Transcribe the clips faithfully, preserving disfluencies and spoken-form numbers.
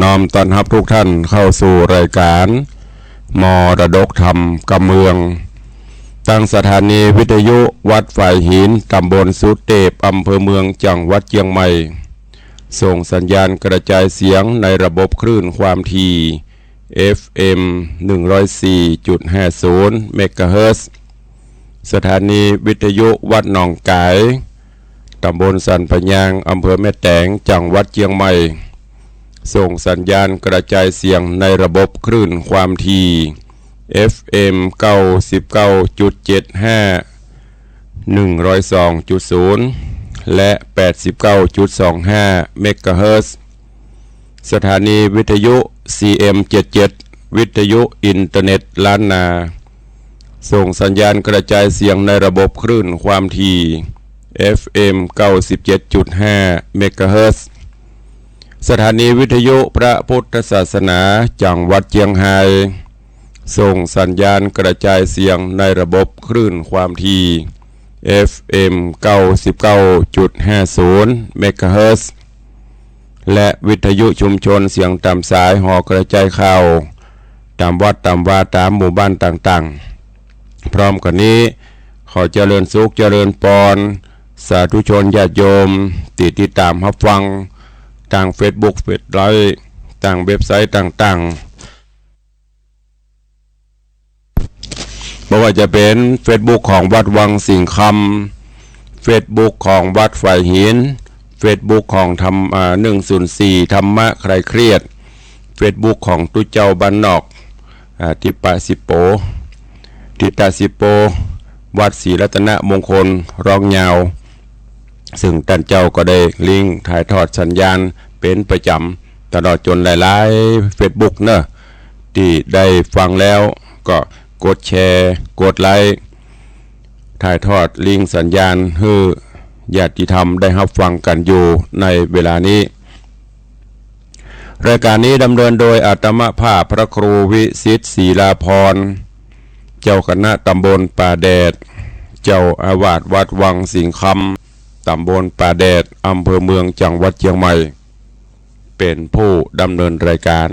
น้อมต้อนฮับทุกท่านเข้าสู่รายการมรดกธรรมกำเมือง ตางสถานีวิทยุวัดฝายหิน ตำบลสุเตป อำเภอเมือง จังหวัดเจียงใหม่ ส่งสัญญาณกระจายเสียงในระบบคลื่นความถี่ เอฟเอ็ม หนึ่งร้อยสี่จุดห้าศูนย์ เมกะเฮิรตซ์ สถานีวิทยุวัดหนองก๋าย ตำบลสันปะยาง อำเภอแม่แตง จังหวัดเจียงใหม่ ส่งสัญญาณกระจายเสียงในระบบคลื่นความถี่ เอฟเอ็ม เก้าสิบเก้าจุดเจ็ดห้า หนึ่งร้อยสองจุดศูนย์ และ แปดสิบเก้าจุดสองห้า เมกะเฮิรตซ์ สถานีวิทยุ ซีเอ็ม เจ็ดเจ็ด วิทยุอินเทอร์เน็ตล้านนา ส่งสัญญาณกระจายเสียงในระบบคลื่นความถี่ เอฟเอ็ม เก้าสิบเจ็ดจุดห้า เมกะเฮิรตซ์ สถานีวิทยุพระพุทธศาสนา จังหวัดเจียงไฮ้ ส่งสัญญาณกระจายเสียงในระบบคลื่นความถี่ เอฟเอ็ม เก้าสิบเก้าจุดห้าศูนย์ เมกะเฮิรตซ์ และวิทยุชุมชนเสียงต๋ามสายหอกระจายข่าว ต๋ามวัดต๋ามวา ต๋ามหมู่บ้านต่างๆ พร้อมกั๋นนี้ ขอเจริญสุขเจริญปอน สาธุชนญาติโยม ตี้ติดต๋ามฮับฟัง ตางเฟซบุ๊ก เฟซไลฟ์ ตางเว็บไซต์ต่างๆ บ่ว่าจะเป๋นเฟซบุ๊กของวัดวังสิงห์คำ เฟซบุ๊กของวัดฝายหิน เฟซบุ๊กของธรรม อ่า หนึ่งศูนย์สี่ ธรรมะคลายเครียด เฟซบุ๊กของตุ๊เจ้าบ้านนอก อ่า ทิปะสิโป ทิตะสิโป วัดศรีรัตนมงคล ร้องยาว ซึ่งต้านเจ้าก็ได้ลิงก์ถ่ายทอดสัญญาณเป๋นประจ๋ำ ตลอดจ๋นหลายๆ เฟซบุ๊กเนาะ ตี้ได้ฟังแล้วก็กดแชร์ กดไลก์ ถ่ายทอดลิงก์สัญญาณหื้อญาติธรรมได้ฮับฟังกั๋นอยู่ในเวลานี้ รายการนี้ดำเนินโดยอาตมาภาพพระครูวิสิทธิ์ ศรีลาภรณ์ เจ้าคณะตำบลป่าแดด เจ้าอาวาสวัดวังสิงห์คำ ตำบลป่าแดด อำเภอเมือง จังหวัดเจียงใหม่ เป๋นผู้ดำเนินรายการ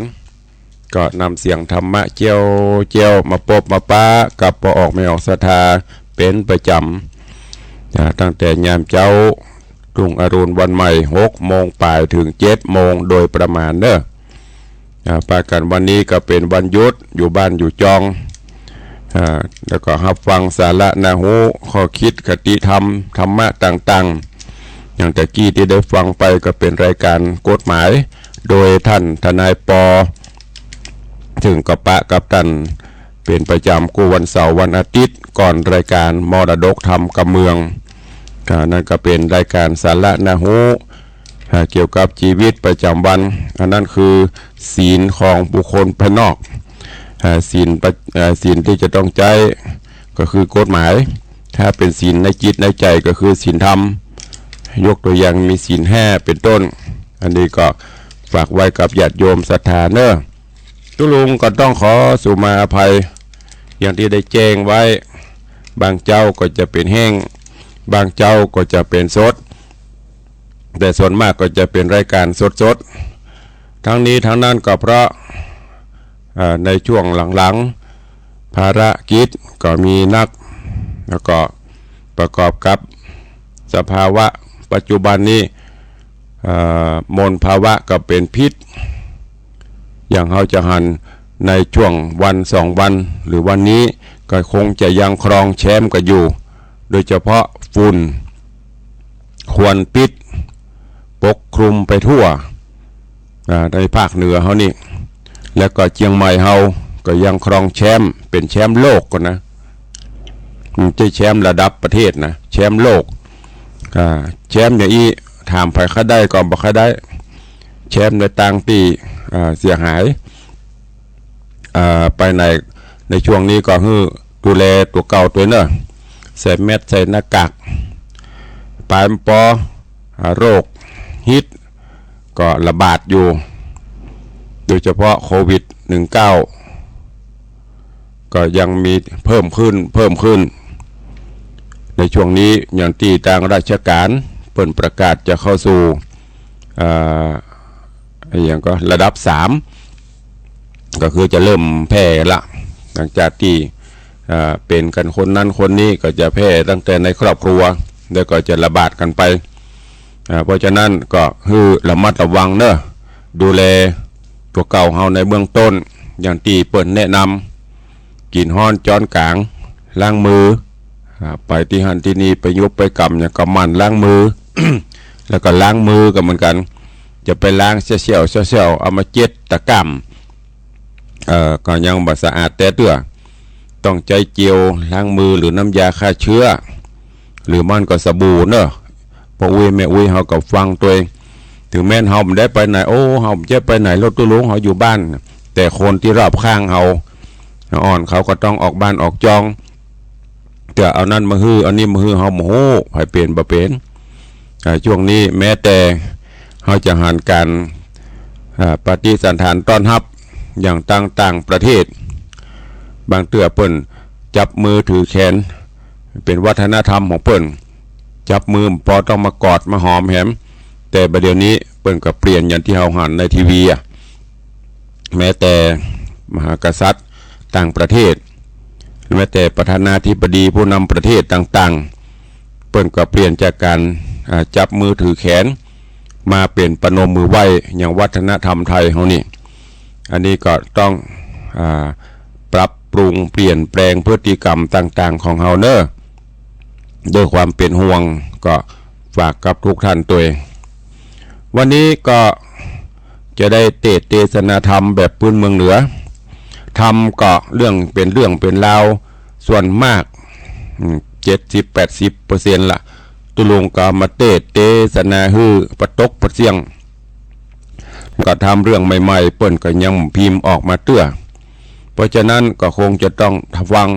ก็นำเสียงธรรมะเจี๊ยวๆ มาปบมาปะกับป้อออกแม่ออกศรัทธาเป๋นประจ๋ำ อ่า ตั้งแต่ยามเจ๊า รุ่งอรุณวันใหม่ หกโมงป๋ายเถิงเจ็ดโมงโดยประมาณเนาะ อ่า ปากั๋นวันนี้ก็เป๋นวันหยุด อยู่บ้านอยู่จอง อ่า แล้วก็ฮับฟังสาระน่าฮู้ ข้อคิดคติธรรม ธรรมะต่างๆ อย่างตะกี้ตี้ได้ฟังไปก็เป๋นรายการกฎหมาย โดยต้านทนายปอ เถิงก็ปะกับต้านเป๋นประจ๋ำกู้วันเสาร์วันอาทิตย์ ก่อนรายการมรดกธรรมกำเมือง อ่า นั้นก็เป๋นรายการสาระน่าฮู้ อ่า เกี่ยวกับจีวิตประจ๋ำวัน อันนั้นคือศีลของบุคคลภายนอก อ่า ศีลประ อ่า ศีลตี้จะต้องใจ๊ก็คือกฎหมาย ถ้าเป๋นศีลในจิตในใจ๋ก็คือศีลธรรม ยกตัวอย่างมีศีลห้าเป๋นต้น อันนี้ก็ฝากไว้กับญาติโยมศรัทธาเนาะ ตุ๊ลุงก็ต้องขอสุมาอภัย อย่างตี้ได้แจ้งไว้ บางเจ๊าก็จะเป๋นแห้ง บางเจ๊าก็จะเป๋นสด แต่ส่วนมากก็จะเป๋นรายการสดๆ ทั้งนี้ทั้งนั้นก็เพราะ อ่า ในช่วงหลังๆ ภารกิจก็มีนัก แล้วก็ประกอบกับสภาวะปัจจุบันนี้ อ่า มลภาวะก็เป๋นพิษ อย่างเฮาจะหันในช่วงวันสองวัน หรือวันนี้ก็คงจะยังครองแชมป์กั๋นอยู่ โดยเฉพาะฝุ่น ควันพิษ ปกคลุมไปทั่ว อ่า ในภาคเหนือเฮานี่ แล้วก็เจียงใหม่เฮาก็ยังครองแชมป์ เป๋นแชมป์โลกก่อนนะ บ่ใจ้แชมป์ระดับประเทศนะ แชมป์โลก อ่า แชมป์อย่างอี้ ถามใผใค่ได้ก็บ่ใค่ได้ แชมป์ในตางตี้ อ่า เสียหาย อ่า ไปไหนในช่วงนี้ก็หื้อดูแลตั๋วเก่าตวยเนาะ ใส่แมส ใส่หน้ากาก ป๋ายปอ อ่า โรคฮิตก็ระบาดอยู่ โดยเฉพาะโควิด หนึ่งเก้า ก็ยังมีเพิ่มขึ้น เพิ่มขึ้น ในช่วงนี้อย่างตี้ตางราชก๋านเปิ้นประกาศจะเข้าสู่ อ่า อย่างก็ระดับสาม ก็คือจะเริ่มแพร่ละ หลังจากตี้ อ่า เป๋นกั๋นคนนั้นคนนี้ก็จะแพร่ตั้งแต่ในครอบครัว แล้วก็จะระบาดกั๋นไป อ่า เพราะฉะนั้นก็หื้อระมัดระวังเนาะ ดูแลตั๋วเก่าเฮาในเบื้องต้น อย่างตี้เปิ้นแนะนำ กิ๋นฮ้อนจ๊อนก๋าง ล้างมือ อ่า ไปตี้หั้นตี้นี่ ไปยุบไปกำหยังก็หมั่นล้างมือ แล้วก็ล้างมือก็เหมือนกั๋น จะไปล้างเสี้ยวๆ เสี้ยวๆ เอามาเจ็ดตะก้ำ เอ่อ ก็ยังบ่สะอาดแต๊เตื้อ ต้องใจ๊เจลล้างมือหรือน้ำยาฆ่าเชื้อ หรือบ่อั้นก็สบู่เนาะ ป้ออุ๊ยแม่อุ๊ยเฮาก็ฟังตวย ถึงแม้นเฮาบ่ได้ไปไหน โอ้ เฮาบ่ได้ไปไหน ลอดตุ๊ลุง เฮาอยู่บ้าน แต่คนตี้รอบข้างเฮา อ่อนเขาก็ต้องออกบ้านออกจอง เตื้อเอานั้นมาหื้อ เอานี้มาหื้อ เฮาบ่ฮู้ ใผเป๋นบ่เป๋น อ่า ช่วงนี้แม้แต่เฮาจะหันก๋าน อ่า ปฏิสันถานต้อนฮับ อย่างต่างๆ ประเทศ บางเตื้อเปิ้นจับมือถือแขน เป๋นวัฒนธรรมของเปิ้น จับมือปอต้องมากอดมาหอมแหม แต่บ่าเดี่ยวนี้เปิ้นก็เปลี่ยนอย่างตี้เฮาหันในทีวีอะ แม้แต่มหากษัตริย์ต่างประเทศ แม้แต่ประธานาธิบดีผู้นำประเทศต่างๆ เปิ้นก็เปลี่ยนจากก๋าน อ่า จับมือถือแขน มาเป๋นประนมมือไหว้อย่างวัฒนธรรมไทยเฮานี่ อันนี้ก็ต้อง อ่า ปรับปรุงเปลี่ยนแปลงพฤติกรรมต่างๆ ของเฮาเนาะ ด้วยความเป๋นห่วง ก็ฝากกับทุกท่านตวย วันนี้ก็จะได้เตสน์เตสนาธรรมแบบปื้นเมืองเหนือ ธรรมก็เรื่องเป๋นเรื่องเป๋นราว ส่วนมาก อืม เจ็ดสิบแปดสิบเปอร์เซ็นต์ละ ตุ๊ลุงก็มาเตสน์เตสนาหื้อปะตกปะเสี้ยง ก็ธรรมเรื่องใหม่ๆ เปิ้นก็ยังพิมพ์ออกมาเตื้อ เพราะฉะนั้นก็คงจะต้องฟัง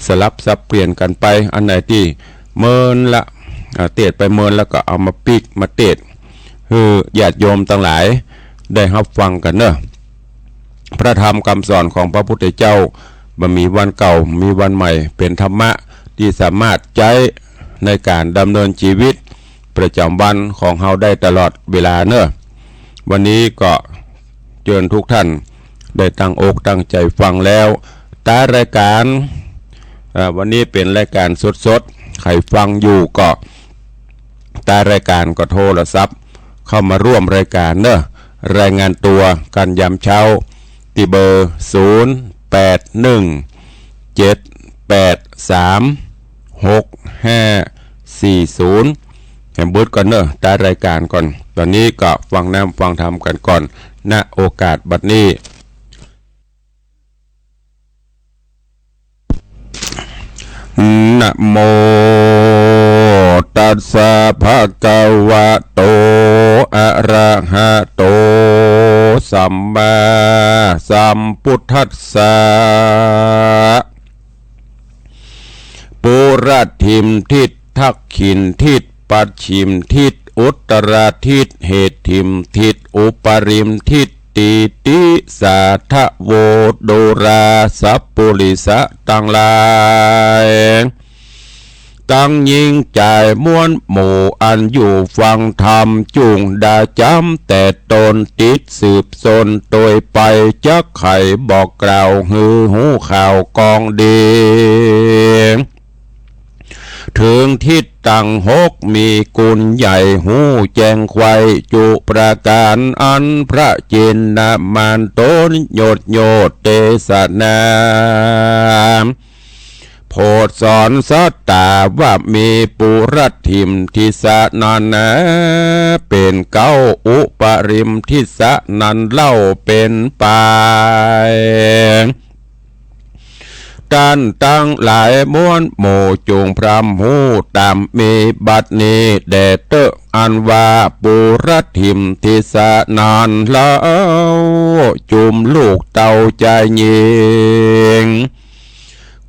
สลับสับเปลี่ยนกั๋นไป อันไหนตี้เมินละ อ่า เตสน์ไปเมินแล้วก็เอามาปิ๊กมาเตสน์ หื้อญาติโยมตังหลายได้ฮับฟังกั๋นเนาะ พระธรรมกำสอนของพระพุทธเจ้า บ่มีวันเก่า มีวันใหม่ เป๋นธรรมะตี้สามารถใจ๊ในก๋านดำเนินชีวิตประจ๋ำวันของเฮาได้ตลอดเวลาเนาะ วันนี้ก็เจิญทุกท่านได้ตั้งอกตั้งใจ๋ฟังแล้ว ต๋ารายก๋าน อ่า วันนี้เป๋นรายก๋านสดๆ ใผฟังอยู่ก็ ต๋ารายก๋านก็โทรศัพท์เข้ามาร่วมรายก๋านเนาะ รายงานตั๋วกั๋นยามเช้า ตี้เบอร์ ศูนย์ แปด หนึ่ง เจ็ด แปด สาม หก ห้า สี่ ศูนย์ แหมเบิดก่อนเนาะ ต๋ารายก๋านก่อน ต๋อนนี้ก็ฟังน้ำฟังธรรมกั๋นก่อน ณ โอกาสบัดนี้ นะโม ตัสสะ ภะคะวะโต อะระหะโต สัมมาสัมพุทธัสสะ ปุระถิมทิศ ทักขิณทิศ ปัจฉิมทิศ อุตตรทิศ เหถิมทิศ อุปริมทิศ ตีติสาทะโว ดูราสัปปุริสะตังหลาย ตังญิงจายมวลหมู่อันอยู่ฟังธรรม จุ่งดาจ๋ำแต๊ตน ติดสืบสนตวยไป จักไขบอกกล่าวหื้อฮู้ข่าวกองดี เถิงทิศตังหกมีกุณใหญ่ ฮู้แจ้งไขว่จุประก๋าน อันพระจินนามานโตนโยชน์โยชน์เตสนา โผดสอนสัตตาว่ามีปุระถิมทิสะนั้นนา เป๋นเก๊า อุปริมทิสะนั้นเล่าเป๋นปาย ต้านตังหลายมวลหมู่จุ่งพร่ำฮู้ต๋ามมีบัดนี้แด่เต๊อะ อันว่าปุระถิมทิสะนั้นเล่า จุ่มลูกเต้าจายญิง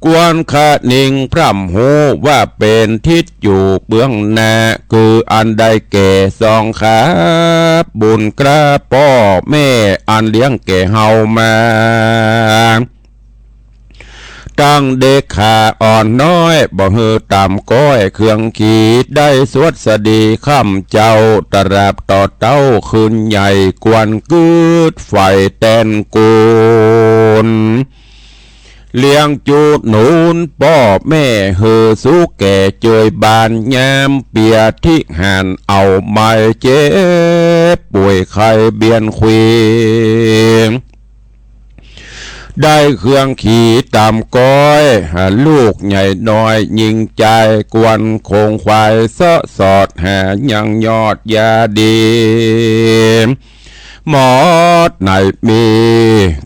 ควรคะนิงพร่ำฮู้ว่าเป๋นทิศอยู่เบื้องหน้า คืออันได้แก่สองขาบุญกราป้อแม่อันเลี้ยงแก่เฮามา เ ตั้งเด็กขาอ่อนน้อย บ่หื้อต่ำก๊อยเคืองขี ได้สวัสดีค่ำเจ๊า ตราบต่อเต๊าคืนใหญ่ ควรกึ๊ดใฝ่แตนกูล เลี้ยงจุหนุนป้อแม่หื้อสุขแก่เจยบาน ยามเปียพิการเอาไม้ เจ็บป่วยไข้เบียนเควียง ได้เคืองขีต่ำก๊อย หาลูกใหญ่น้อยหญิงจาย ควรคงขวายเสาะสอดหายังยอดยาดี หมอไหนมี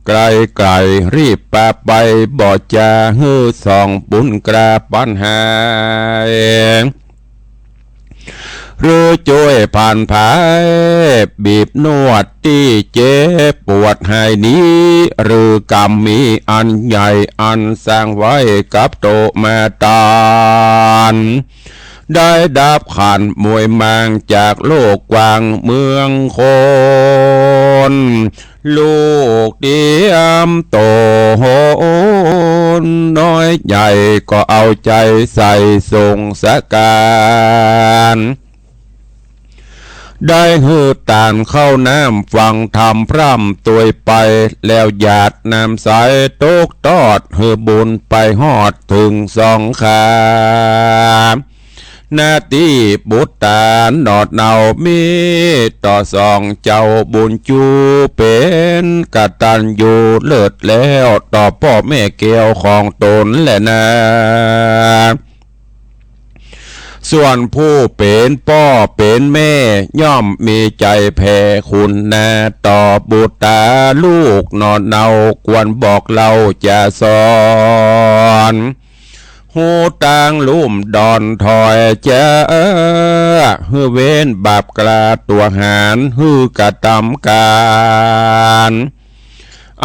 ไกลๆ รีบปาไป บ่จาหื้อส่องปุ้นกราปัญหา หรือจ้วยผ่านผาย บีบนวดตี้เจ็บปวดหายหนี หรือกำมีอันใหญ่อันสร้างไว้กับโตมาตาน ได้ดับขันมวยมางจากโลกกว้างเมืองคน ลูกเตรียมโตหนน้อยใหญ่ ก็เอาใจ๋ใส่ส่งสการ ได้หื้อตานข้าวน้ำฟังธรรมพร่ำตวยไป แล้วหยาดน้ำใสตกตอด หื้อบุญไปฮอดเถิงสองขา หน้าตี้บุตรตาหนอดเหนามีต่อสองเจ้าบุญจู๋ เป๋นกตัญญูเลิศแล้ว ต่อป้อแม่แก้วของตนแลนา ส่วนผู้เป๋นป้อเป๋นแม่ ย่อมมีใจ๋แผ่คุณนา ต่อบุตรตาลูกหนอดเหนา ควรบอกเล่าจะสอน ฮู้ตางลุ่มดอนถอยเจ๊า หื้อเว้นบาปกล้าตั๋วหาญ หื้อกระตำก๋าน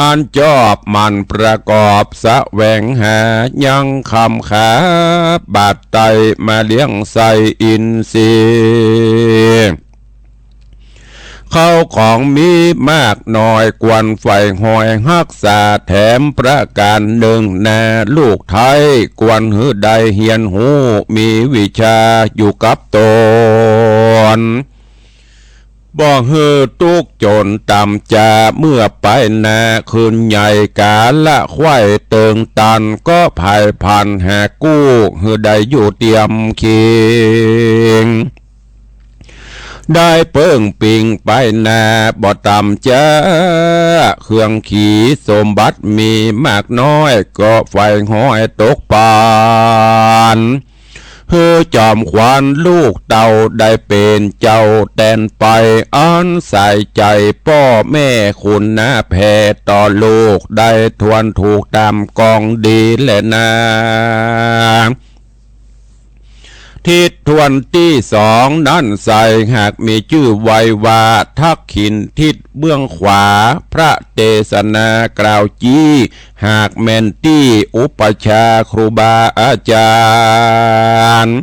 อันจอบหมั่นประกอบแสวงหา ยังคำขาบาดไต้มาเลี้ยงไส้อินทรีย์ เข้าของมีมากน้อย ควรใฝ่หอยฮักษา แถมประก๋านนึ่งนา ลูกไท้ควรหื้อได้เฮียนฮู้ มีวิชาอยู่กับตน บ่หื้อตุ๊กข์จ๋นต่ำจา เมื่อไปนาคืนใหญ่ ก๋าละไขว้เติงตัน ก็ผายผันหากู้ หื้อได้อยู่เตียมเคียง ได้เปิ้งปิงไปนาบ่ต่ำจา เครื่องขีสมบัติมีมากน้อย ก็ใฝ่หอยตกปาน หื้อจอมขวัญลูกเต้าได้เป๋นเจ้าแตนไป อันใส่ใจ๋ป้อแม่คุณนาแผ่ต่อลูก ได้ทวนถูกต๋ามกองดีแลนา ทิศทวนตี้สองนั้นใส่ หากมีจื้อไว้ว่า ทักขิณทิศเบื้องขวา พระเตสนากล่าวจี้ หากแม่นตี้อุปัชฌาย์ครูบาอาจ๋ารย์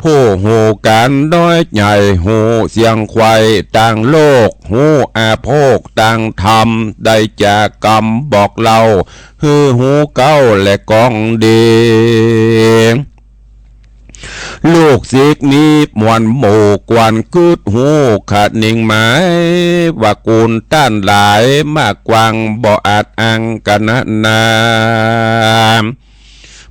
ผู้ฮู้ก๋านน้อยใหญ่ ฮู้เสียงไขว้ตางโลก ฮู้อาโภคตางธรรม ได้จากกำบอกเล่า หื้อฮู้เก๊าและกองดี ลูกศิษย์มีมวลหมู่ ควรกึ๊ดฮู้คะนิงหมาย ว่ากู๋นต้านหลายมากกว้าง บ่อาจอ้างกะนะนาม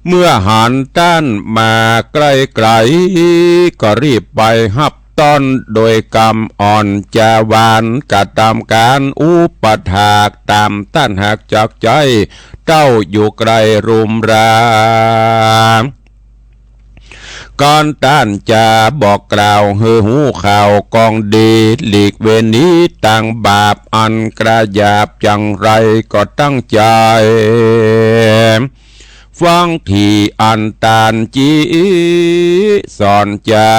เมื่อหันต้านมาใก้ๆ ก็รีบไปฮับต้อน โดยกำอ่อนจาหวาน กระตำก๋านอุปถาก ต๋ามต้านหากจากใจ๋ เต้าอยู่ใก้รุมรา ก๋านต้านจะบอกกล่าว หื้อฮู้ข่าวกองดี หลีกเว้นหนีตางบาป อันกระหยาบจังไรก็ตั้งใจ๋ ฟังตี้อันต้านจี้สอนจา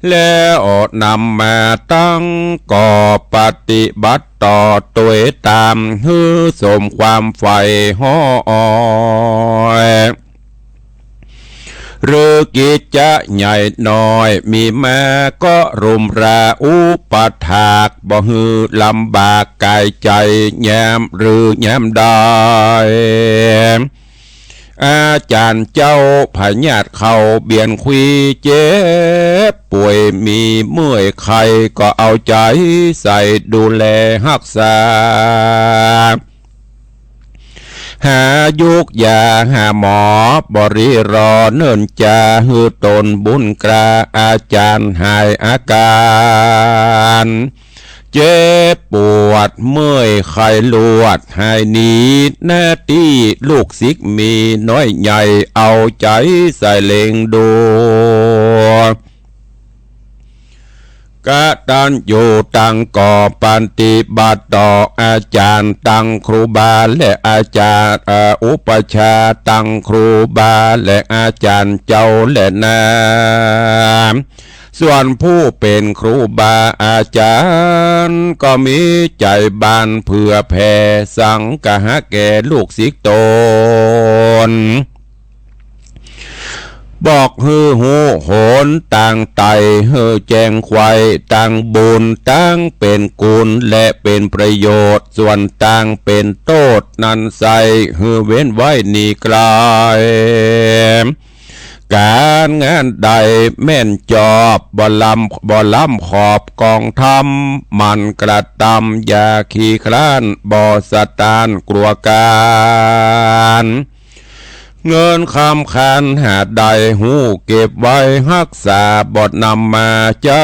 แล้วนำมาตั้งก็ปฏิบัติต่อตวยต๋าม หื้อสมความใฝ่หอย หรือกิจจะใหญ่น้อยมีมาก็รุมราอุปถาก บ่หื้อลำบากก๋ายใจ๋ยามหรือยามใด อาจ๋ารย์เจ้าพยาธิเข้าเบียนคุย เจ็บป่วยมีเมื่อยไข้ ก็เอาใจ๋ใส่ดูแลฮักษา หายุกยาหาหมอ บ่รีรอเนิ่นจา หื้อต๋นบุญกล้า อาจ๋ารย์หายอาก๋าน เจ็บปวดเมื่อยไข้ลวดหายหนี หน้าตี้ลูกศิษย์มีน้อยใหญ่ เอาใจ๋ใส่เล็งดู กตัญญูตังก็ปฏิบัติต่ออาจ๋ารย์ตังครูบาและอาจ๋ารย์ เอ่อ อุปัชฌาย์ตังครูบาและอาจ๋ารย์เจ้าแลนา ส่วนผู้เป๋นครูบาอาจ๋ารย์ก็มีใจ๋บานเผื่อแผ่สังคาหะแก่ลูกศิษย์ต๋น บอกหื้อฮู้หนตางไต่ หื้อแจ้งไขว่ตางบุญ ตางเป๋นกุณและเป๋นประโยชน์ ส่วนตางเป๋นโต้ษนั้นไส้ หื้อเว้นไว้หนีไก๋ ก๋านงานใดแม่นจอบ บ่ล้ำ บ่ล้ำขอบกองธรรม หมั่นกระตำอย่าขี้คร้าน บ่สะต้านกลัวก๋าน เงินคำขันหาได้ฮู้เก็บไว้ฮักษา บ่นำมาใจ๊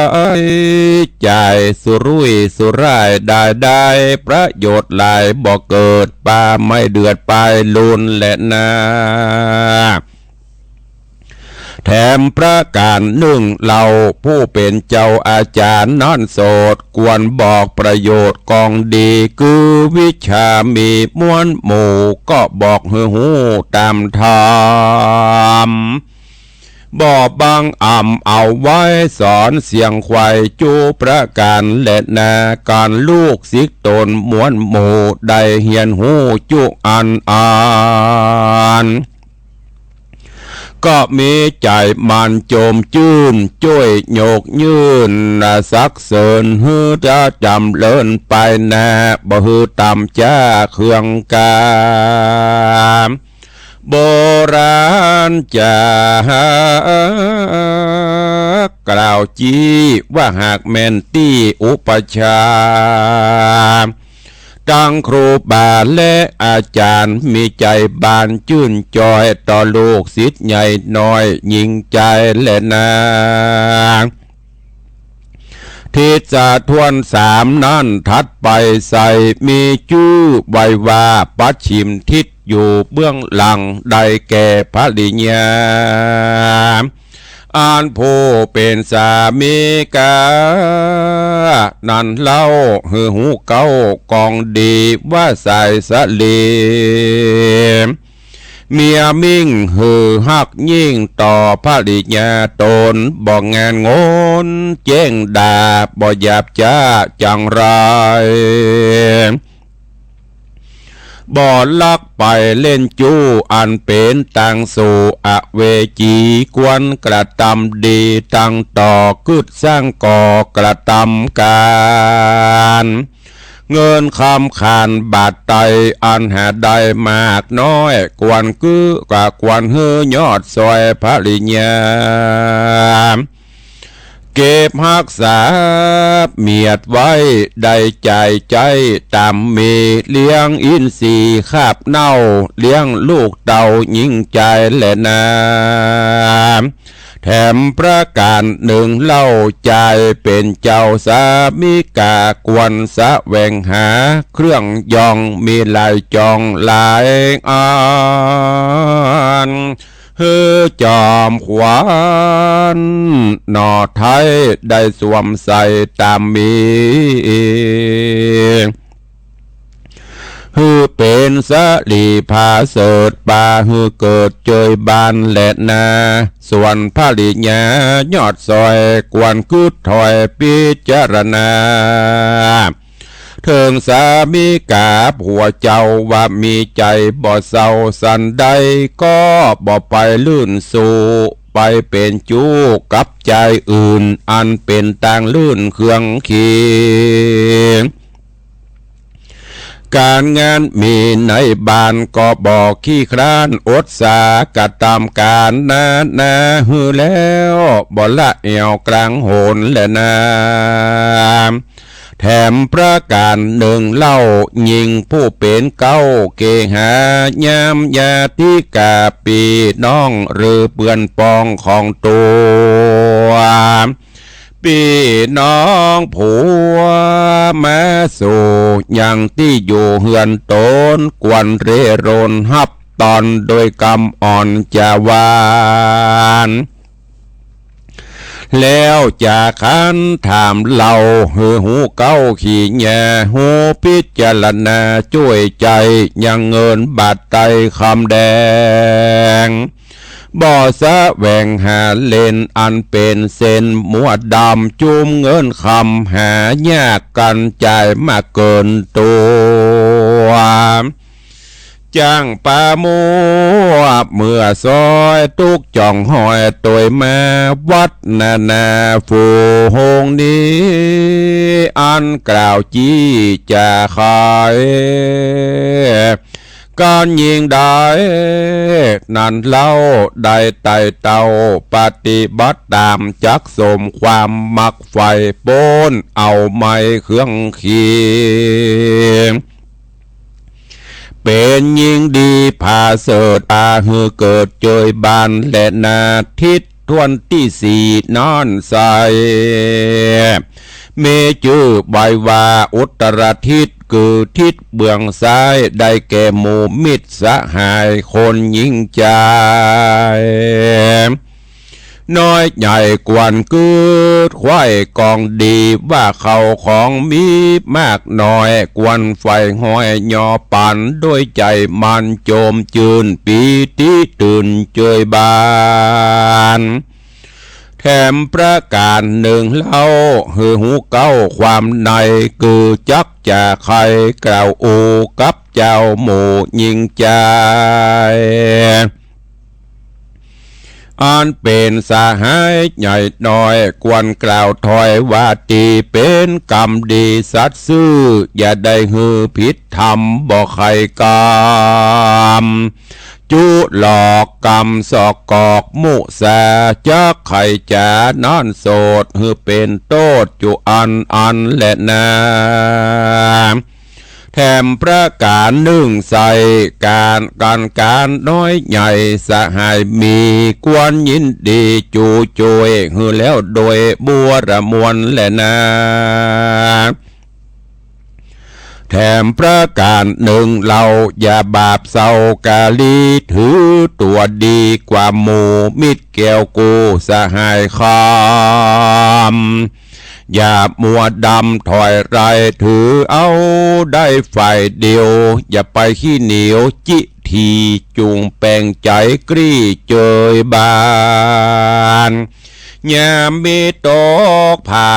จ่ายสุรุ่ยสุร่าย ได้ได้ประโยชน์หลาย บ่เกิดปาไม่เดือดปายลุนแลนา แถมประก๋านนึ่งเล่า ผู้เป๋นเจ้าอาจ๋ารย์นั้นโสด ควรบอกประโยชน์กองดี คือวิชามีมวลหมู่ ก็บอกหื้อฮู้ต๋ามธรรม บ่บังอำเอาไว้สอนเสียงไขว่จุประก๋านแลนา ก๋านลูกศิษย์ต๋นมวลหมู่ ได้เฮียนฮู้จุอันอัน ก็มีใจ๋หมั่นจมจื้น จ้วยยกยื่นสรรเสริญ หื้อจะจ๋ำเริญไปหน้า บ่หื้อต่ำจ๊าเคืองก๋า โบราณจ๋ากล่าวจี้ว่า หากแม่นตี้อุปัชฌาย์ตังครูบาและอาจ๋ารย์ มีใจ๋บานจื้นจอย ต่อลูกศิษย์ใหญ่น้อยหญิงจายแลนา ทิศสะท้วนสามนั้นถัดไปไส้ มีจื้อไว้ว่าปัจฉิมทิศ อยู่เบื้องหลัง ได้แก่ภริยา อันผู้เป๋นสามิกา นั้นเล่า หื้อฮู้เก๊ากองดี ว่าสายสะหลี เมียมิ่งหื้อฮักยิ่งต่อภริยาต๋น บ่งานงนแจ้งด่า บ่หยาบจ๊าจังไร บ่ลักไปเล่นจู้ อันเป๋นตางสู่อเวจี ควรกระตำดีตังต่อ กึ๊ดสร้างก่อกระตำก๋าน เงินคำขันบาทไต อันหาได้มากน้อย ควรกึ๊ด ก็ควรหื้อยอดซอยภริยา เก็บฮักษาเมียดไว้ ได้จ่ายใจ๊ต๋ามมี เลี้ยงอินทรีย์คาบเน่า เลี้ยงลูกเต้าหญิงจายแลนา แถมประก๋านนึ่งเล่า จายเป๋นเจ้าสามิกา ควรแสวงหาเครื่องยอง มีหลายจองหลายอัน หื้อจอมขวัญหน่อไท้ ได้สวมใส่ต๋ามมี หื้อเป๋นสะหลีผาเสริฐ ปาหื้อเกิดเจยบานแลนา ส่วนภริยายอดซอย ควรกึ๊ดถ้อยพิจารณา เถิงสามิกาผัวเจ้า ว่ามีใจ๋บ่เศร้าสันใด ก็บ่ไปลื่นสู่ ไปเป๋นจู้กับจายอื่น อันเป๋นตางลื่นเคืองขี ก๋านงานมีในบ้านก็บ่ขี้คร้าน อดสากระตำก๋านนานาหื้อแล้ว บ่ละแอ่วกลางหนแลนา แถมประก๋านนึ่งเล่า ญิงผู้เป๋นเก๊าเกหา ยามญาติกาปี้น้อง หรือเปื้อนปองของตั๋ว ปี้น้องผัวมาสู่ ยังตี้อยู่เฮือนต๋น ควรเร่รนฮับต้อน โดยกำอ่อนจาวาน แล้วจะคันถามเล่า หื้อฮูเก๊าขี้แย ฮูพิจารณาจ้วยใจ๋ ยังเงินบาทไตคำแดง บ่แสวงหาเล่น อันเป๋นเส้นมัวดำ จุมเงินคำหายาก กั๋นจ่ายมากเกินตั๋ว จ้างปามัวเมื่อซอย ตุ๊กจ่องหอยตวยมา วัดนานาฝูงนี้ อันกล่าวจี้จะขาย ก๋านญิงได้นั้นเล่า ได้ไต่เต้าปฏิบัติต๋าม จักสมความมักใฝ่ ป๊นเอาไม้เครื่องขี เป๋นญิงดีผาเสริฐ ปาหื้อเกิดเจยบานแลนา ทิศถ้วนตี้สี่นั้นใส มีจื้อใบ้ว่าอุตรทิศ คือทิศเบื้องซ้าย ได้แก่หมู่มิตรสหายคนญิงจาย น้อยใหญ่ควรกึ๊ดไขว้กองดี ว่าเข้าของมีมากน้อย ควรใฝ่ห้อยยอปัน ด้วยใจ๋มันโจมจื้นปีติตื่นเจยบาน แถมประก๋านนึ่งเล่า หื้อฮูเก๊าความใน คือจักจะใค่กล่าวอู้กับเจ้าหมู่ญิงจาย อันเป๋นสหายใหญ่น้อย ควรกล่าวถ้อยว่าดี เป๋นกำดีสัตย์ซื่อ อย่าได้หื้อผิดธรรมบ่ใค่กำ จุหลอกกำสอกกอกมุสา จักใค่จ๋านั้นโสด หื้อเป๋นโต้ษจุอันอันแลนา แถมประก๋านนึ่งใส่ ก๋าน ก๋าน ก๋านน้อยใหญ่สหายมี ควรยินดีจูจ้วย หื้อแล้วโดยบัวระมวลแลนา แถมประก๋านนึ่งเล่า อย่าบาปเศร้ากาลี ถือตั๋วดีกว่าหมู่มิตรแก้วกู้สหายคำ อย่ามัวดำถอยไร ถือเอาได้ฝ่ายเดียว อย่าไปขี้เหนียวจิถี จุ่งแป๋งใจ๋กลี้เจยบาน ยามมีตกผา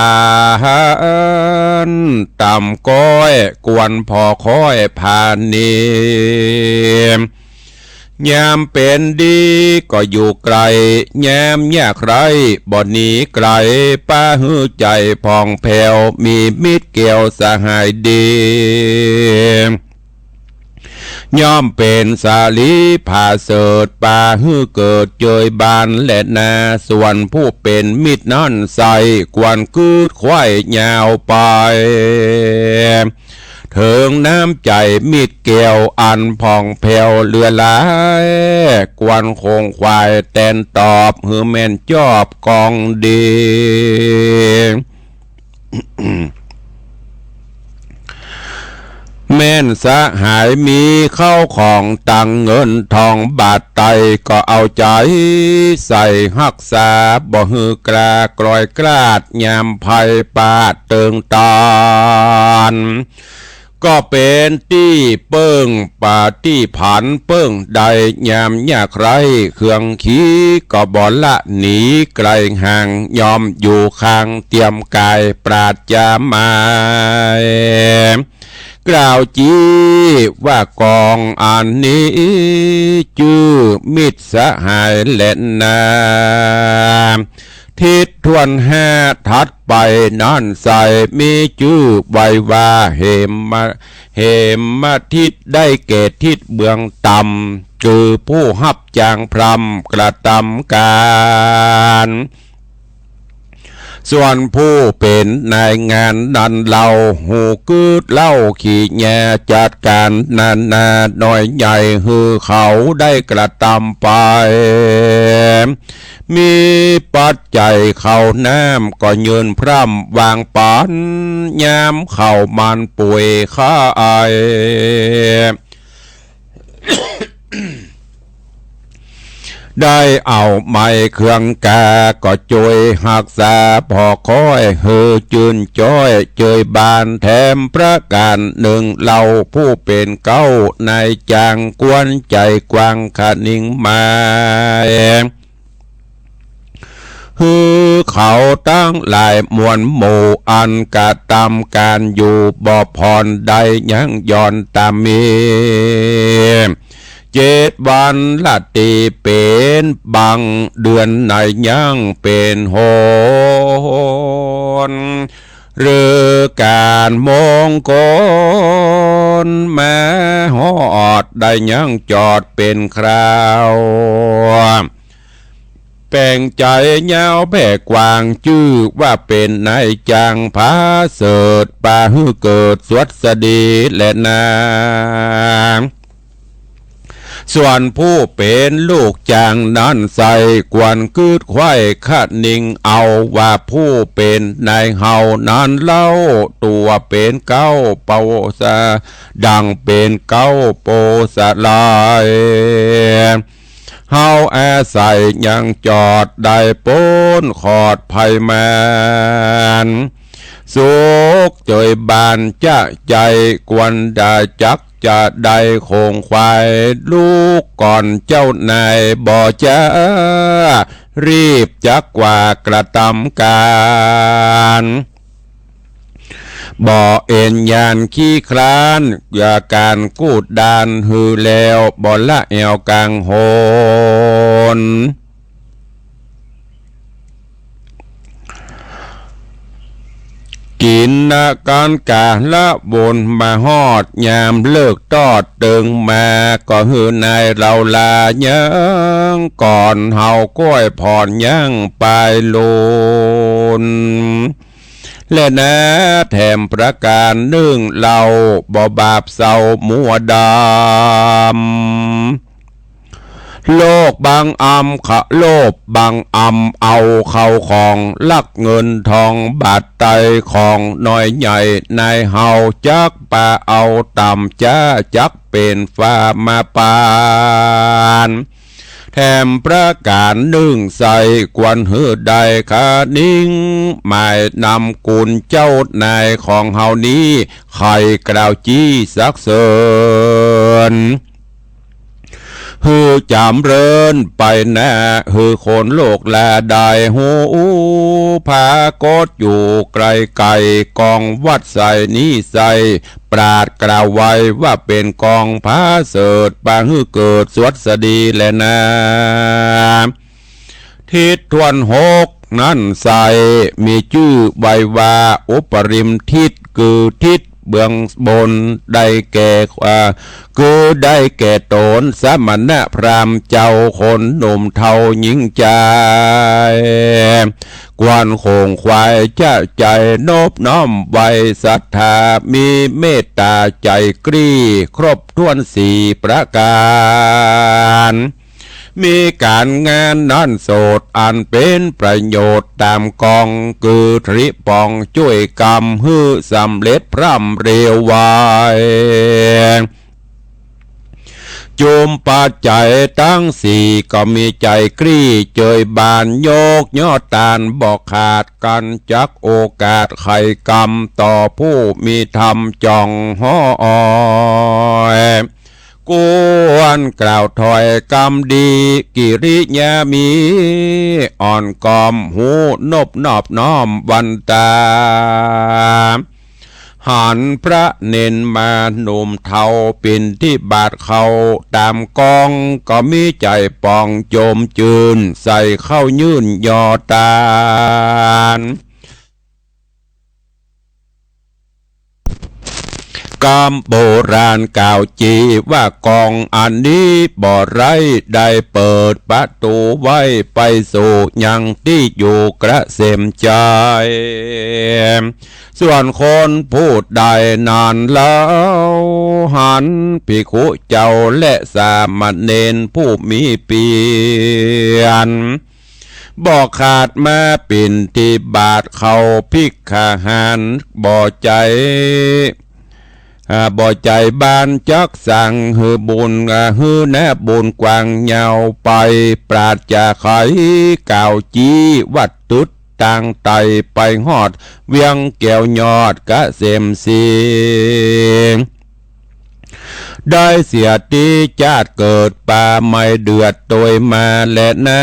น ต่ำก้อยควรผ่อค้อยผานี ยามเป๋นดีก็อยู่ใก้ ยามยากไร้บ่หนีไกล ปาหื้อใจ๋ผ่องแผ้ว มีมิตรแก้วสหายดี ย่อมเป๋นสาลีผาเสริฐ ปาหื้อเกิดเจยบานแลนา ส่วนผู้เป๋นมิตรนั้นใส่ ควรกึ๊ดไขว้ยาวไป เถิงน้ำใจ๋มิตรแก้วอันผ่องแผ้วเหลือหลาย ควรขงขวายแตนตอบ หื้อแม่นจอบกองดี แม่นสหายมีเข้าของตังเงินทองบาทไต ก็เอาใจ๋ใส่ฮักษา บ่หื้อกล้ากลอยกลาด ยามภัยปาดเติงตาน ก็เป๋นตี้เปิ้งปาตี้ผันเปิ้งได้ ยามยากไร้เคืองขี ก็บ่ละหนีไกลห่าง ย่อมอยู่ข้างเตียมก๋ายปราศจากมาย กล่าวจี๊ว่ากองอันนี้ จื้อมิตรสหายแลนา ทิศถ้วนห้าถัดไปนั้นไส้ มีจื้อไว้ว่าเหมมะ เหมมะทิศ ได้แก่ทิศเบื้องต่ำ คือผู้ฮับจ้างพร่ำกระตำก๋าน ส่วนผู้เป๋นนายงานนั้นเล่า ฮู้กึ๊ดเล่าขี้แยจัดก๋านนานาน้อยใหญ่ หื้อเขาได้กระตำไป มีปัจจัยข้าวน้ำก็ยื่นพร่ำวางปั๋น ยามข้าวมันป่วยไข้ ได้เอาไม้เครื่องกา ก็จ้วยฮักษาผ่อค้อย หื้อจื้นจ้อยเจยบาน แถมประก๋านนึ่งเล่า ผู้เป๋นเก๊านายจ้าง ควรใจ๋กว้างคะนิงหมาย หื้อเขาตังหลายมวลหมู่ อันกระตำก๋านอยู่บ่ผ่อน ได้ยั้งหย่อนต๋ามมี เจ็ดวันละตี้เป๋นบางเดือน ในยั้งเป๋นหน ฤดูก๋านมงคลมาฮอด ได้ยั้งจอดเป๋นคราว แป๋งใจ๋ยาวแผ่กว้าง จื้อว่าเป๋นนายจ้างผาเสริฐ ปาหื้อเกิดสวัสดีแลนา ส่วนผู้เป๋นลูกจ้างนั้นไส้ ควรกึ๊ดใค่คะนิงเอา ว่าผู้เป๋นนายเฮานั้นเล่า ตั๋วเป๋นเก๊าโปสะ ดั่งเป๋นเก๊าโปสะลาย เฮาอาศัยยังจอดได้ป๊นขอดภัยมาร สุขเจยบานจะใจ๋ ควรได้จักจะได้โขงขวาย ลุกก่อนเจ้านายบ่จ๊า รีบจักกว่ากระตำก๋าน บ่เอ็นหย่านขี้คร้าน ก๋านกู้ดานหื้อแล้ว บ่ละแอ่วก๋างหน กิ๋นก๋านก๋าละวนมาฮอด ยามเลิกตอดเติงมา ก็หื้อนายเฮาลายังก่อน เฮาก้อยผ่อนยั้งปายลุน และนาแถมประก๋านนึ่งเล่า บ่บาปเศร้ามัวดำ โลภบางอำขะ โลภบางอำเอาเข้าของ ลักเงินทองบาทไตของน้อยใหญ่ นายเฮาจักปาเอาต่ำจ๊า จักเป๋นฟ้ามาปาน แถมประก๋านนึ่งไส้ ควรหื้อได้คะนิง หมายนำกุณเจ้านายของเฮานี้ ใค่กล่าวจี้สักเซิน หื้อจ๋ำเริญไปหน้า หื้อคนโลกลาได้ฮู้ ผากฏอยู่ไกลๆ กองวัดไส้นี้ไส้ ปราชญ์กล่าวไว้ว่าเป๋นกองผาเสริฐ ปาหื้อเกิดสวัสดีแลนา ทิศถ้วนหกนั้นไส้ มีจื้อไว้ว่าอุปริมทิศ คือทิศเบื้องบน ได้แก่ อ่า คือได้แก่ต๋นสมณะพราหมณ์เจ้า คนหนุ่มเฒ่าหญิงจาย ควรโขงขวายจะใจ๋นบน้อมไหว้ศรัทธา มีเมตต๋าใจ๋กรี้ ครบถ้วนสี่ประก๋าน มีก๋านงานนั้นโสด อันเป๋นประโยชน์ต๋ามกอง คือตริป๋องจ้วยกำหื้อสำเร็จพร่ำเร็วไว จุมปัจจัยตังสี่ ก็มีใจ๋กรี้เจยบาน ยกยอดตานบ่ขาด กั๋นจักโอกาสใค่กำ ต่อผู้มีธรรมจ่องฮ้อย ควรกล่าวถ้อยกำดี กิริยามี อ่อนกอมฮู้นบนอบน้อมวันต๋า หันพระเณรมาหนุ่มเฒ่าบิณฑบาตเข้าต๋ามกอง ก็มีใจ๋ป่องโจมจื้น ใส่ข้าวยื่นยอตาน กำโบราณกล่าวจี๋ว่ากองอันนี้บ่ไร้ ได้เปิดประตู๋ไว้ไปสู่ยังตี้อยู่เกษมใจ๋ ส่วนคนผู้ใดนั้นเล่า หันภิกขุเจ้าและสามเณรผู้มีเปียร บ่ขาดมาบิณฑบาตเข้า ภิกขหารบ่ใจ๋ อ่า บ่ใจ๋บานจักสั่งหื้อบุญ อ่า หื้อนาบุญกว้างยาวไป ปราศจากใครกล่าวจี๋ว่าตึ๊ดตางใต้ ไปฮอดเวียงแก้วยอดเกษมสิงห์ ได้เสียตี้จาติเกิดปาไม่เดือดโตยมาแลนา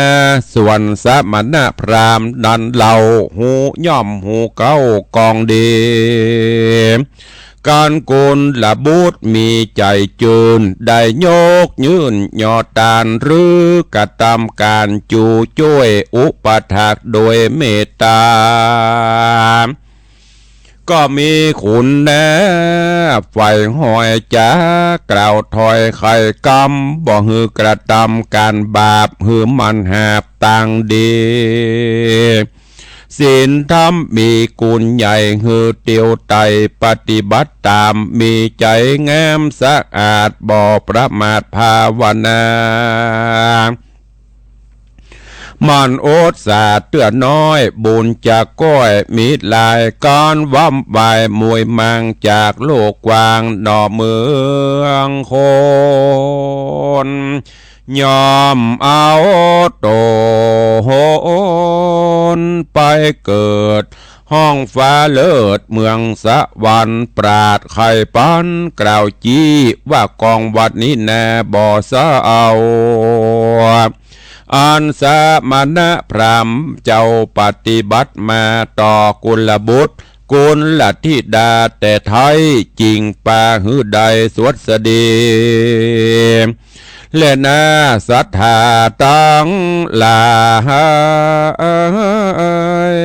ส่วนสมณพราหมณ์นั้นเล่า ฮู้ย่อมฮู้เข้ากองดี กั๋นกุลบุตรมีใจ๋จื้น ได้ยกยื่นยอตาน หรือกระตำก๋านจูจ้วยอุปัฏฐากโดยเมตต๋า ก็มีคุณนาใฝ่ฮอยจ๋ากล่าวถ้อยไขกำ บ่หื้อกระตำก๋านบาป หื้อมันหาบตางดี ศีลธรรมมีกุณใหญ่ หื้อเตียวไต่ปฏิบัติต๋าม มีใจ๋งามสะอาด บ่ประมาทภาวนา หมั่นอดสาเตื้อน้อย บุญจะก้อยมีหลาย ก๋านวำวายมวยมางจากโลกกว้าง หน่อเมืองคน ย่อมเอาต๋นไปเกิด ห้องฟ้าเลิศเมืองสวรรค์ ปราศใครปันกล่าวจี๋ ว่ากองวัดนี้นาบ่เศร้า อันสมณพราหมณ์เจ้าปฏิบัติมาต่อกุลบุตร กุลธิดาแต่ไท้ จิ่งปาหื้อได้สวัสดี และนาศรัทธาตังหลาย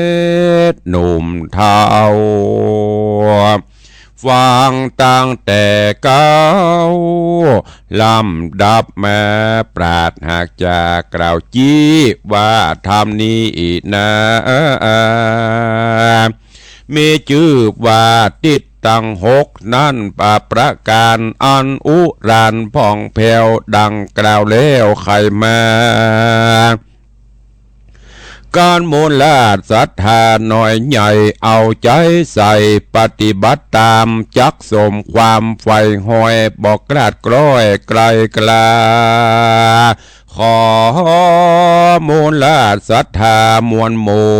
หนุ่มเฒ่า ฟังตั้งแต่เก๊า ลำดับมา ปราศหากจะกล่าวจี๋ ว่าธรรมนี้นา มีจื้อว่าทิศตังหกนั้น ประก๋านอันอุราญผ่องแผ้วดังกล่าวแล้วไขมา ก๋านมูลราชศรัทธาน้อยใหญ่ เอาใจ๋ใส่ปฏิบัติต๋าม จักสมความใฝ่ฮอย บ่คลาดคล้อยไกลกล้า ขอมูลราชศรัทธามวลหมู่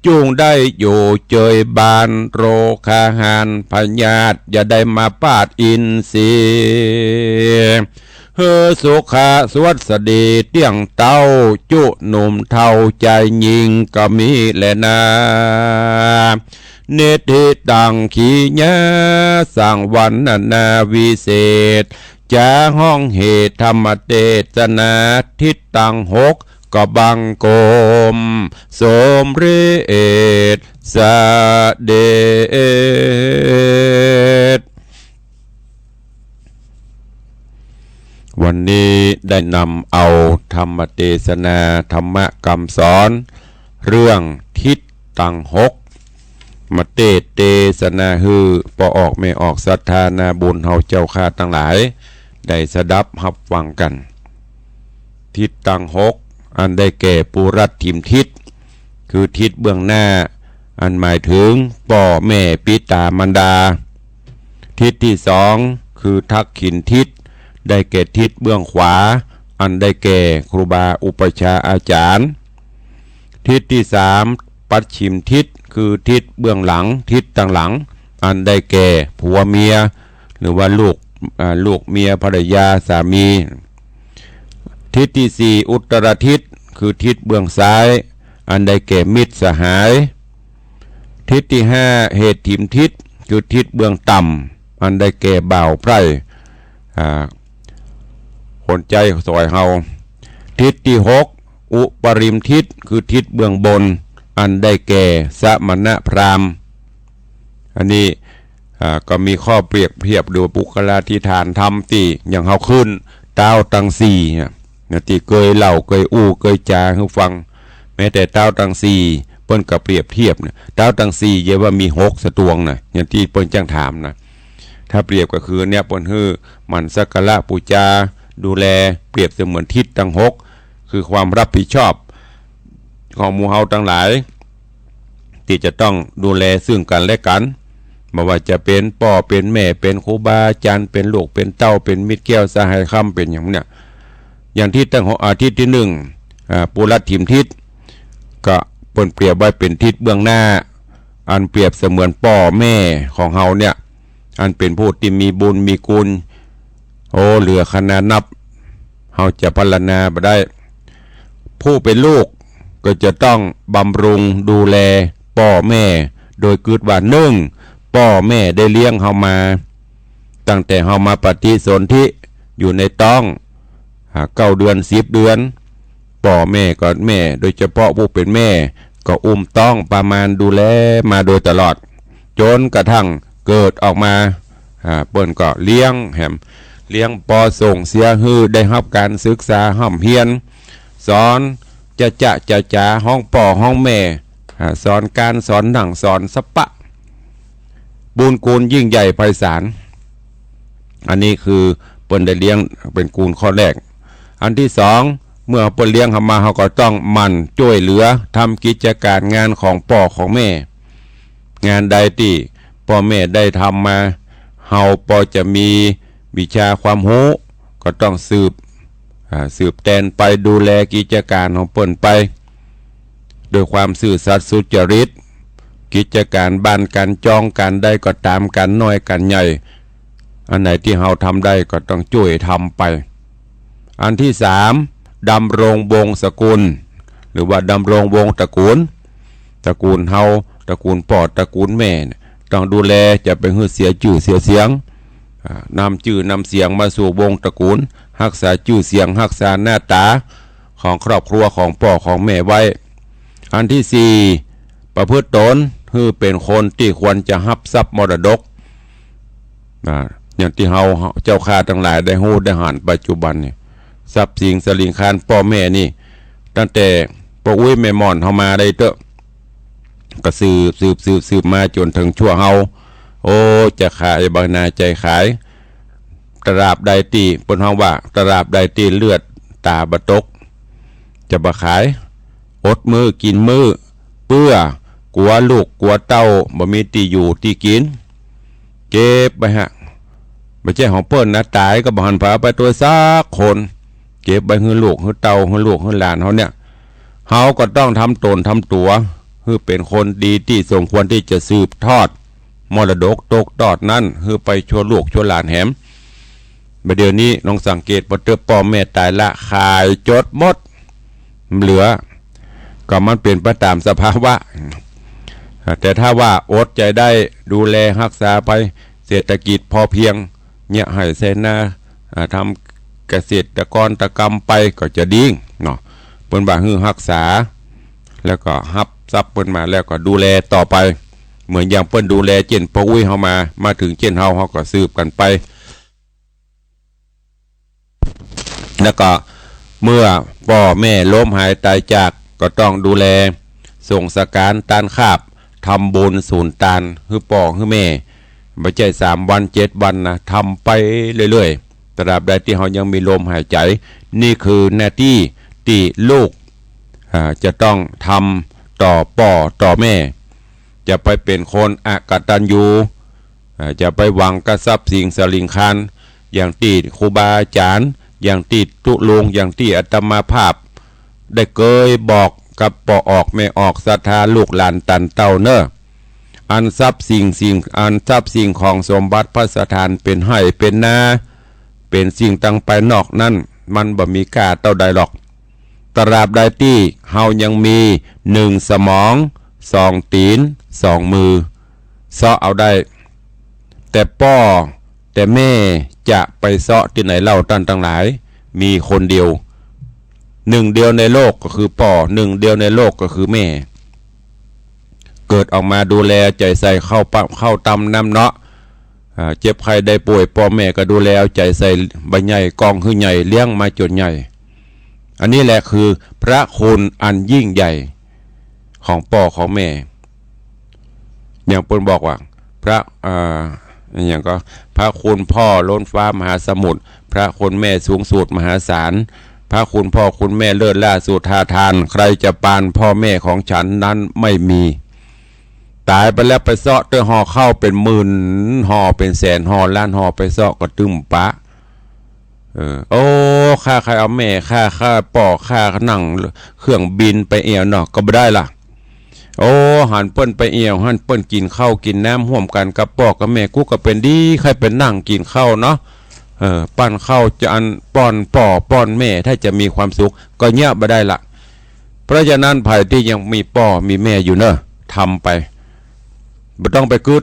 จุ่งได้อยู่เจยบาน โรคาหารพยาธิ อย่าได้มาปาดอินทรีย์ หื้อสุขะสวัสดีเตี้ยงเต้า จุหนุ่มเฒ่าใจ๋ยิ่งก็มีแลนา นิทธิตังขีญา สังวรรณนาวิเศษ จะฮ้องเหตุธรรมเตสนา ทิศตังหก ก็บังคมสมเร็จเสด็จ วันนี้ได้นำเอาธรรมเตสนา ธรรมกำสอน เรื่องทิศตังหก มาเตสน์เตสนาหื้อป้อออกแม่ออกศรัทธานาบุญเฮาเจ้าข้าตังหลาย ได้สดับฮับฟังกั๋น ทิศตังหก อันได้แก่ปุรัฐถิมทิศ คือทิศเบื้องหน้า อันหมายเถิงป้อแม่ปิต๋ามารดา ทิศตี้สอง คือทักขิณทิศ ได้แก่ทิศเบื้องขวา อันได้แก่ครูบาอุปัชฌาย์อาจ๋ารย์ ทิศตี้สาม ปัจฉิมทิศ คือทิศเบื้องหลัง ทิศตังหลัง อันได้แก่ผัวเมีย หรือว่าลูก อ่า ลูกเมีย ภรรยา สามี ทิศตี้สี่ อุตตรทิศ คือทิศเบื้องซ้าย อันได้แก่มิตรสหาย ทิศตี้ห้า เหถิมทิศ คือทิศเบื้องต่ำ อันได้แก่บ่าวไพร่ อ่า คนใจ๊สอยเฮา ทิศตี้หก อุปริมทิศ คือทิศเบื้องบน อันได้แก่สมณพราหมณ์ อันนี้ อ่า ก็มีข้อเปรียบเทียบดูปุคคลาธิฏฐานธรรมตี้อย่างเฮาขึ้น เต๊าตังสี่เนี่ย นะ ตี้เกยเล่า เกยอู้ เกยจ๋าหื้อฟัง แม้แต่เต๊าตังสี่ เปิ้นก็เปรียบเทียบเนี่ย เต๊าตังสี่ เยียะว่ามีหกสตวงนะ อย่างตี้เปิ้นจั้งถามนะ ถ้าเปรียบก็คือเนี่ย เปิ้นหื้อหมั่นสักการะปู๋จา ดูแล เปรียบเสมือนทิศตังหก คือความรับผิดชอบ ของหมู่เฮาตังหลาย ตี้จะต้องดูแลซึ่งกั๋นและกั๋น บ่ว่าจะเป๋นป้อเป๋นแม่ เป๋นครูบาอาจ๋ารย์ เป๋นลูกเป๋นเต้า เป๋นมิตรแก้วสหายคำ เป๋นอย่างเนี่ย อย่างทิศตังหก อาทิตย์ตี้นึ่ง อ่า ปุรัฐถิมทิศ ก็เปิ้นเปรียบไว้เป๋นทิศเบื้องหน้า อันเปรียบเสมือนป้อแม่ของเฮาเนี่ย อันเป๋นผู้ตี้มีบุญมีคุณ โอ้ เหลือขนาดนับ เฮาจะพรรณนาบ่ได้ ผู้เป๋นลูกก็จะต้องบำรุงดูแลป้อแม่ โดยกึ๊ดว่า นึ่ง ป้อแม่ได้เลี้ยงเฮามา ตั้งแต่เฮามาปฏิสนธิอยู่ในต๊อง อ่า เก้าเดือน สิบเดือน ป้อแม่ก็แม่ โดยเฉพาะผู้เป๋นแม่ ก็อุ้มต๊องประมาณดูแลมาโดยตลอด จ๋นกระทั่งเกิดออกมา อ่า เปิ้นก็เลี้ยงแหม เลี้ยงปอส่งเสียหื้อได้ฮับก๋านศึกษาฮ่ำเฮียน สอนจะจะจะจ๋าฮ้องป้อฮ้องแม่ อ่า สอนก๋านสอนนั่งสอนสะปะ บุญคุณยิ่งใหญ่ไพศาล อันนี้คือเปิ้นได้เลี้ยงเป๋นคุณข้อแรก อันตี้สอง เมื่อเปิ้นเลี้ยงเฮามา เฮาก็ต้องหมั่นจ้วยเหลือทำกิจก๋านงานของป้อของแม่ งานใดตี้ป้อแม่ได้ทำมา เฮาปอจะมีวิชาความฮู้ ก็ต้องสืบ อ่า สืบแตนไปดูแลกิจก๋านของเปิ้นไป ด้วยความซื่อสัตย์สุจริต กิจก๋านบ้านก๋านจองก๋านใดก็ต๋าม ก๋านน้อยก๋านใหญ่ อันไหนตี้เฮาทำได้ก็ต้องจ้วยทำไป อันตี้สาม ดำรงวงศ์สกุล หรือว่าดำรงวงศ์ตระกูล ตระกูลเฮา ตระกูลป้อ ตระกูลแม่เนี่ย ต้องดูแล จะไปหื้อเสียจื้อเสียเสียง อ่า นำจื้อนำเสียงมาสู่วงศ์ตระกูล ฮักษาจื้อเสียง ฮักษาหน้าต๋าของครอบครัวของป้อของแม่ไว้ อันตี้สี่ ประพฤติต๋นหื้อเป๋นคนตี้ควรจะฮับทรัพย์มรดก อ่า อย่างตี้เฮาเจ้าข้าตังหลายได้ฮู้ได้หันปัจจุบันนี่ ทรัพย์สินสลิงคารป้อแม่นี่ ตั้งแต่ป้ออุ๊ยแม่หม่อนเฮามาได้เต๊อะ ก็สืบ สืบ สืบ สืบมาจ๋นเถิงชั่วเฮา โอ้ จะขายบ่หนำใจ๋ขาย ตราบใดตี้ เปิ้นฮ้องว่า ตราบใดตี้เลือดต๋าบ่ตก จะบ่ขาย อดมื้อกิ๋นมื้อ เปื้อกั๋วลูกกั๋วเต้าบ่มีตี้อยู่ตี้กิ๋น เก็บไว้ฮะ บ่ใจ้ของเปิ้นนะ ต๋ายก็บ่หันผาไปตวยสักคน เก็บไว้หื้อลูกหื้อเต้า หื้อลูกหื้อหลานเฮาเนี่ย เฮาก็ต้องทำต๋นทำตั๋ว หื้อเป๋นคนดีตี้สมควรตี้จะสืบทอดมรดกตกตอดนั้น หื้อไปชั่วลูกชั่วหลานแหม บ่าเดี่ยวนี้ลองสังเกต ปอเต๊อะ ป้อแม่ต๋ายละ ขายจดหมด เหลือ ก็มันเป๋นไปต๋ามสภาวะ แต่ถ้าว่าอดใจ๋ได้ ดูแลฮักษาไป เศรษฐกิจพอเพียง เยียะไฮ่ไถนา อ่า ทำเกษตรกรรมไปก็จะดีเนาะ เปิ้นว่าหื้อฮักษา แล้วก็ฮับทรัพย์เปิ้นมาแล้วก็ดูแลต่อไป เหมือนอย่างเปิ้นดูแลเจ้นป้ออุ๊ยเฮามา มาเถิงเจ้นเฮา เฮาก็สืบกั๋นไป แล้วก็เมื่อป้อแม่ล้มหายต๋ายจาก ก็ต้องดูแล ส่งสังฆาร ตานคาบ ทำบุญสูนตาน หื้อป้อหื้อแม่ บ่ใจ้สามวันเจ็ดวันนะ ทำไปเรื่อยๆ ตราบใดตี้เฮายังมีลมหายใจ๋ นี่คือหน้าตี้ตี้ลูก อ่า จะต้องทำต่อป้อต่อแม่ จะไปเป๋นคนอกตัญญู อ่า จะไปหวังกับทรัพย์สินสลิงคาร อย่างตี้ครูบาอาจ๋ารย์ อย่างตี้ตุ๊ลุง อย่างตี้อาตมาภาพ ได้เกยบอกกับป้อออกแม่ออกศรัทธาลูกหลานตันเต้าเน่อ อันทรัพย์สิ่ง สิ่ง อันทรัพย์สิ่งของสมบัติภัสถานเป๋นไฮ่เป๋นนา เป๋นสิ่งตังภายนอกนั้น มันบ่มีก้าเต้าใดหรอก ตราบใดตี้เฮายังมีหนึ่งสมอง สองตี๋น สองมือ เซาะเอาได้ แต่ป้อแต่แม่จะไปเซาะตี้ไหนเล่าต้านตังหลาย มีคนเดียว หนึ่งเดียวในโลกก็คือป้อ หนึ่งเดียวในโลกก็คือแม่ เกิดออกมาดูแลใจ๋ใส่ข้าวปะ ข้าวตำน้ำเนาะ อ่า เจ็บไข้ได้ป่วย ป้อแม่ก็ดูแลเอาใจ๋ใส่ บ่าใหญ่กองหื้อใหญ่ เลี้ยงมาจ๋นใหญ่ อันนี้แหละคือพระคุณอันยิ่งใหญ่ของป้อของแม่ อย่างเปิ้นบอกว่า พระ อ่า อย่างก็ พระคุณพ่อล้นฟ้ามหาสมุทร พระคุณแม่สูงสุดมหาศาล พระคุณพ่อคุณแม่เลิศล้าสุดทาทาน ใครจะปานพ่อแม่ของฉันนั้นไม่มี ต๋ายไปแล้วไปเซาะเตื้อห่อข้าวเป๋นหมื่นห่อ เป๋นแสนห่อ ล้านห่อ ไปเซาะก็ตึ้มปะ เออ โอ้ ข้าใค่เอาแม่ข้า ข้าป้อข้านั่งเครื่องบินไปแอ่วเนาะ ก็บ่ได้ละ โอ้ หันเปิ้นไปแอ่ว หันเปิ้นกิ๋นข้าวกิ๋นน้ำฮ่วมกั๋นกับป้อกับแม่ กูก็เป๋นดี ใค่ไปนั่งกิ๋นข้าวเนาะ เออ ปั้นข้าวจ๋าน ป้อนป้อป้อนแม่ ถ้าจะมีความสุข ก็เยียะบ่ได้ละ เพราะฉะนั้น ใผตี้ยังมีป้อมีแม่อยู่เนาะ ทำไป บ่ต้องไปกึ๊ด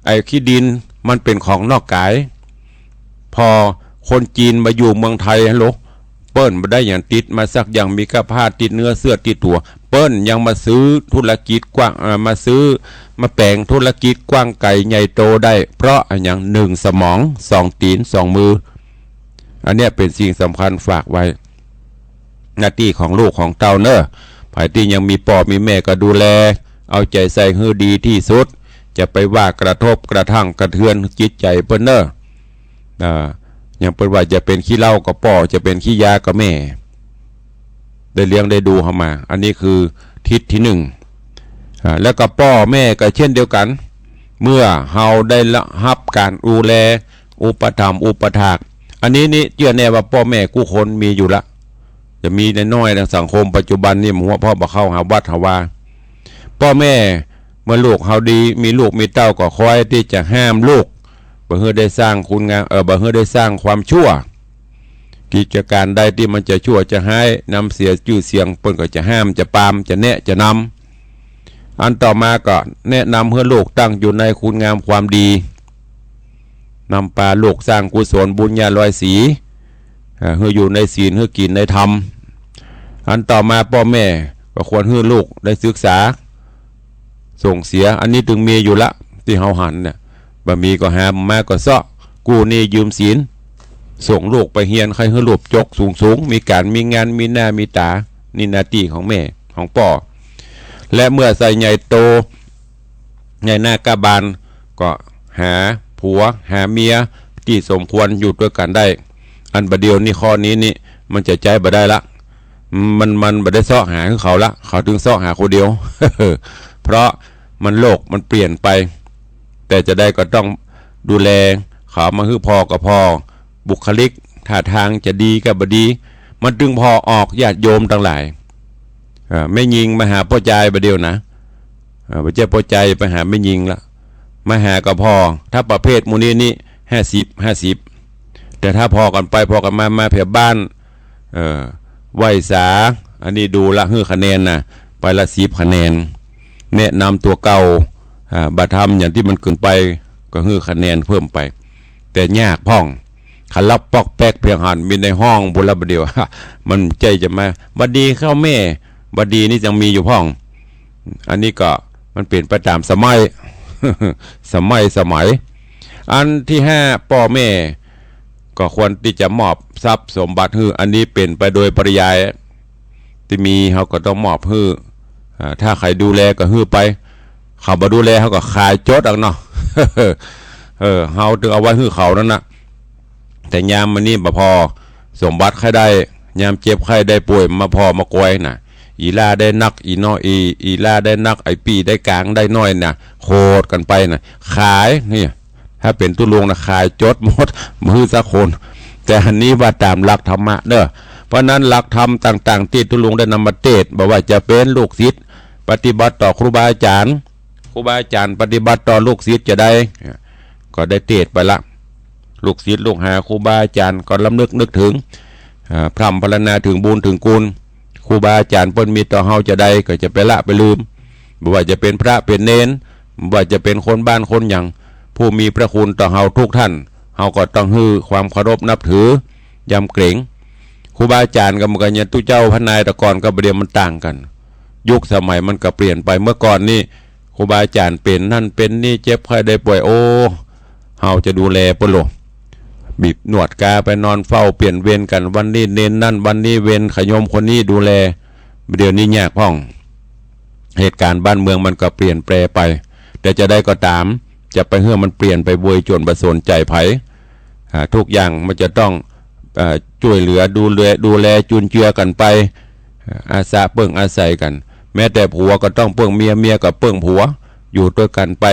ไอ้ขี้ดินมันเป๋นของนอกก๋าย พอคนจีนมาอยู่เมืองไทยฮัลโหล เปิ้นบ่ได้หยังติดมาสักอย่าง มีก้าผ้าติดเนื้อเสื้อติดตั๋ว เปิ้นยังมาซื้อธุรกิจกว้าง เอ่อ มาซื้อ มาแป๋งธุรกิจกว้างไกลใหญ่โตได้ เพราะอะหยัง หนึ่งสมอง สองตี๋น สองมือ อันเนี้ยเป๋นสิ่งสำคัญฝากไว้ หน้าตี้ของลูกของเต้าเนาะ ใผตี้ยังมีป้อมีแม่ก็ดูแล เอาใจ๋ใส่หื้อดีตี้สุด จะไปว่ากระทบกระทั่งกระเทือนจิตใจ๋เปิ้นเนาะ อ่า อย่างเปิ้นว่าจะเป๋นขี้เหล้าก็ป้อ จะเป๋นขี้ยาก็แม่ ได้เลี้ยงได้ดูเฮามา อันนี้คือทิศตี้หนึ่ง อ่า แล้วก็ป้อแม่ก็เช่นเดียวกั๋น เมื่อเฮาได้ละ ฮับก๋านดูแล อุปถัมภ์อุปถาก อันนี้นี่เจื้อแน่ว่าป้อแม่กู้คนมีอยู่ละ จะมีน้อยๆ ในสังคมปัจจุบันนี่ หัวเผ่าบ่เข้าหาวัดหาวา ป้อแม่เมื่อลูกเฮาดี มีลูกมีเต้าก็คอยตี้จะห้ามลูก บ่หื้อได้สร้างคุณงาม เอ่อ บ่หื้อได้สร้างความชั่ว กิจก๋านใดตี้มันจะชั่วจะฮ้าย นำเสียจื้อเสียง เปิ้นก็จะห้าม จะปราม จะแนะ จะนำ อันต่อมาก็แนะนำหื้อลูกตั้งอยู่ในคุณงามความดี นำปาลูกสร้างกุศลบุญญาลอยสี อ่า หื้ออยู่ในศีล หื้อกิ๋นในธรรม อันต่อมาป้อแม่ก็ควรหื้อลูกได้ศึกษา ส่งเสีย อันนี้ตึงมีอยู่ละ ตี้เฮาหันเนี่ย บ่มีก็หามาก็เซาะ กู้หนี้ยืมสิน ส่งลูกไปเฮียน ใค่หื้อลูกจบสูงๆ มีก๋านมีงาน มีหน้ามีต๋า นี่หน้าตี้ของแม่ ของป้อ และเมื่อใส่ใหญ่โต ในหน้ากาบาลก็หาผัวหาเมียตี้สมควรอยู่ตวยกั๋นได้ อันบ่าเดี่ยวนี้ข้อนี้นี่มันจะใจ๊บ่ได้ละ มัน มันบ่ได้เซาะหาหื้อเขาละ เขาตึงเซาะหาคนเดียว เพราะมันโลกมันเปลี่ยนไป แต่จะใดก็ต้องดูแล เขามาหื้อผ่อก็ผ่อ บุคลิกท่าตางจะดีก็บ่ดี มันตึงผ่อออกญาติโยมตังหลาย อ่า แม่ญิงมาหาป้อจายบ่าเดี่ยวนะ อ่า บ่ใจ้ป้อจายไปหาแม่ญิงละ มาหาก็ผ่อ ถ้าประเภทหมู่นี้นี่ ห้าสิบ ห้าสิบ แต่ถ้าผ่อกั๋นไปผ่อกั๋นมา มาแผวบ้าน เอ่อ ไหว้สา อันนี้ดูละหื้อคะแนนนะ ไปละสิบคะแนน แนะนำตั๋วเก่า อ่า บ่ทำอย่างตี้มันเกิ๋นไป ก็หื้อคะแนนเพิ่มไป แต่ยากพ่อง ขลับป๊อกแป๊กเพียงหัน มีในห้องบุญละบ่าเดี่ยว มันใจ้จะมา หวัดดีเจ้าแม่ หวัดดีนี่ยังมีอยู่พ่อง อันนี้ก็มันเปลี่ยนไปต๋ามสมัย สมัย สมัย อันตี้ห้า ป้อแม่ก็ควรตี้จะมอบทรัพย์สมบัติหื้อ อันนี้เป๋นไปโดยปริยาย ตี้มีเฮาก็ต้องมอบหื้อ อ่า ถ้าใผดูแลก็หื้อไป เขาบ่ดูแลเฮาก็ขายจดเอาเนาะ เออ เฮาตึงเอาไว้หื้อเขานั้นนะ แต่ยามมันนี่บ่ผ่อ สมบัติใค่ได้ ยามเจ็บไข้ได้ป่วยมาผ่อมากวยน่ะ อี่ล้าได้นัก อี่น้อย อี่ อี่ล้าได้นัก ไอ้ปี้ได้ก๋างได้น้อยน่ะ โขดกั๋นไปน่ะ ขาย นี่ ถ้าเป๋นตุ๊ลุงน่ะ ขายจดหมด บ่หื้อสักคน แต่อันนี้ว่าต๋ามหลักธรรมะเนาะ เพราะนั้นหลักธรรมต่างๆ ตี้ตุ๊ลุงได้นำมาเตสน์ บ่ว่าจะเป๋นลูกศิษย์ปฏิบัติต่อครูบาอาจ๋ารย์ ครูบาอาจ๋ารย์ปฏิบัติต่อลูกศิษย์จะใด ก็ได้เตสน์ไปละ ลูกศิษย์ลูกหาครูบาอาจ๋ารย์ก็รำลึกนึกเถิง อ่า พร่ำพรรณนาเถิงบุญเถิงคุณ ครูบาอาจ๋ารย์เปิ้นมีต่อเฮาจะใด ก็จะไปละไปลืม บ่ว่าจะเป๋นพระเป๋นเณร บ่ว่าจะเป๋นคนบ้านคนหยัง ผู้มีพระคุณต่อเฮาทุกท่าน เฮาก็ต้องหื้อความเคารพนับถือ ยำเกรง ครูบาอาจ๋ารย์ก็เหมือนกั๋น อย่างตุ๊เจ้าพระนายแต่ก่อนกับบ่าเดี่ยวมันต่างกั๋น ยุคสมัยมันก็เปลี่ยนไป เมื่อก่อนนี่ ครูบาอาจ๋ารย์เป๋นนั่นเป๋นนี่ เจ็บไข้ได้ป่วย โอ้ เฮาจะดูแลเปิ้นโล บีบนวดกา ไปนอนเฝ้า เปลี่ยนเวรกั๋น วันนี้เณรนั่น วันนี้เณรขะโยมคนนี้ดูแล เดี๋ยวนี้ยากพ่อง เหตุการณ์บ้านเมืองมันก็เปลี่ยนแปลไป แต่จะใดก็ต๋าม จะไปหื้อมันเปลี่ยนไปโวยจ๋นบ่สนใจ๋ใผ อ่า ทุกอย่างมันจะต้อง เอ่อ จ้วยเหลือ ดูแล ดูแลจุนเจือกั๋นไป อ่า อาสาเปิ้งอาศัยกั๋น แม้แต่ผัวก็ต้องเปิ้งเมีย เมียก็เปิ้งผัว อยู่ตวยกั๋นไป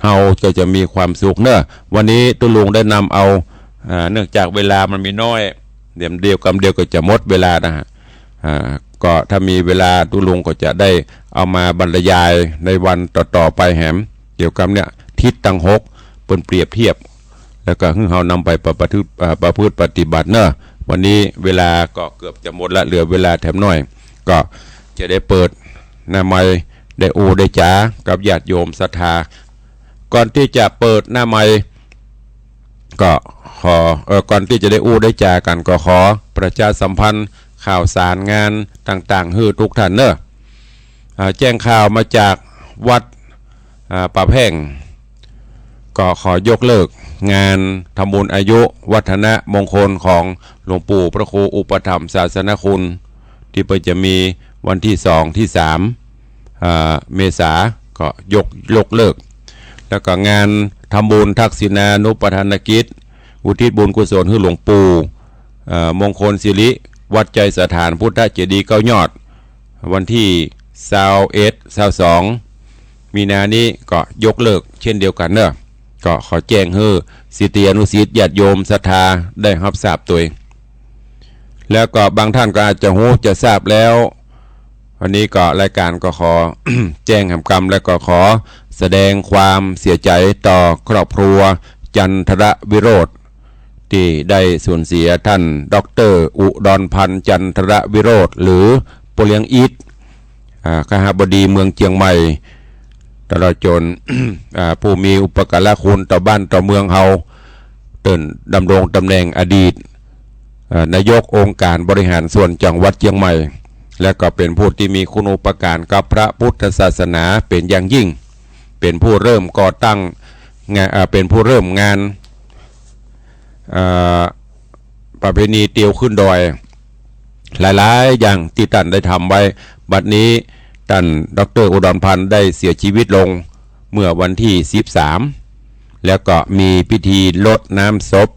เฮาจะ จะมีความสุขเนาะ วันนี้ตุ๊ลุงได้นำเอา อ่า เนื่องจากเวลามันมีน้อย เดี๋ยวเดียวกำเดียวก็จะหมดเวลานะฮะ อ่า ก็ถ้ามีเวลาตุ๊ลุงก็จะได้เอามาบรรยายในวันต่อๆ ไปแหม เกี่ยวกับเนี่ย ทิศตังหก เปิ้นเปรียบเทียบ แล้วก็หื้อเฮานำไปประพฤติ อ่า ประพฤติปฏิบัติเนาะ วันนี้เวลาก็เกือบจะหมดละ เหลือเวลาแถมน้อย ก็จะได้เปิดหน้าไมค์ ได้อู้ได้จ๋ากับญาติโยมศรัทธา ก่อนตี้จะเปิดหน้าไมค์ ก็ขอ เอ่อ ก่อนตี้จะได้อู้ได้จ๋ากั๋น ก็ขอประชาสัมพันธ์ข่าวสารงานต่างๆ หื้อทุกท่านเนาะ อ่า แจ้งข่าวมาจากวัด อ่า ป่าแพ่ง ก็ขอยกเลิกงานทำบุญอายุวัฒนมงคลของหลวงปู่พระครูอุปถัมภ์ศาสนคุณ ตี้เปิ้นจะมีวันตี้สอง ตี้สาม อ่า เมษา ก็ยก ยกเลิก แล้วก็งานทำบุญทักษิณานุปทานกิจ อุทิศบุญกุศลหื้อหลวงปู่ เอ่อ มงคลสิริ วัดไชยสถานพุทธเจดีย์เก้ายอด วันตี้ซาวเอ็ด ซาวสอง มีนานี้ก็ยกเลิกเช่นเดียวกั๋นเนาะ ก็ขอแจ้งหื้อศิษยานุศิษย์ญาติโยมศรัทธาได้ฮับทราบตวย แล้วก็บางท่านก็อาจจะฮู้จะทราบแล้ว วันนี้ก็รายการก็ขอ แจ้งแหมกำ และก็ขอแสดงความเสียใจ๋ต่อครอบครัวจันทรวิโรจน์ ตี้ได้สูญเสียท่านด็อกเตอร์อุดรพันธ์ จันทรวิโรจน์ หรือป้อเลี้ยงอีท อ่า คหบดีเมืองเจียงใหม่ ตลอดจ๋น อ่า ผู้มีอุปการะคุณต่อบ้านต่อเมืองเฮา เปิ้นดำรงต๋ำแหน่งอดีต เอ่อ นายกองค์การบริหารส่วนจังหวัดเจียงใหม่ และก็เป๋นผู้ตี้มีคุณูปการกับพระพุทธศาสนาเป๋นอย่างยิ่ง เป๋นผู้เริ่มก่อตั้งงาน เอ่อ เป๋นผู้เริ่มงาน เอ่อ ประเพณีเตียวขึ้นดอย หลายๆ อย่างตี้ต้านได้ทำไว้ บัดนี้ต้านด็อกเตอร์อุดรพันธ์ได้เสียชีวิตลงเมื่อวันตี้สิบสาม แล้วก็มีพิธีรดน้ำศพ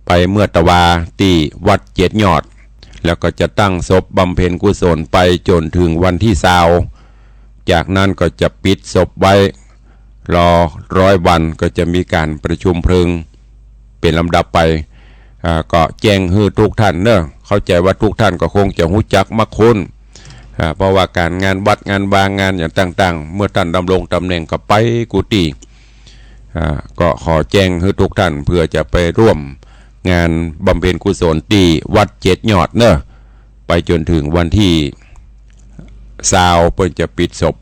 ไปเมื่อตะวาตี้วัดเจ็ดยอด แล้วก็จะตั้งศพบำเพ็ญกุศลไปจ๋นถึงวันตี้ซาว จากนั้นก็จะปิดศพไว้ รอร้อยวัน ก็จะมีก๋านประชุมเพลิงเป๋นลำดับไป อ่า ก็แจ้งหื้อทุกท่านเนาะ เข้าใจ๋ว่าทุกท่านก็คงจะฮู้จักมักคุ้น อ่า เพราะว่าก๋านงานวัดงานวางานอย่างต่างๆ เมื่อต้านดำรงต๋ำแหน่งก็ไปกู้ตี้ อ่า ก็ขอแจ้งหื้อทุกท่านเพื่อจะไปร่วมงานบำเพ็ญกุศลตี้วัดเจ็ดยอดเนาะ ไปจ๋นถึงวันตี้ซาว เปิ้นจะปิดศพ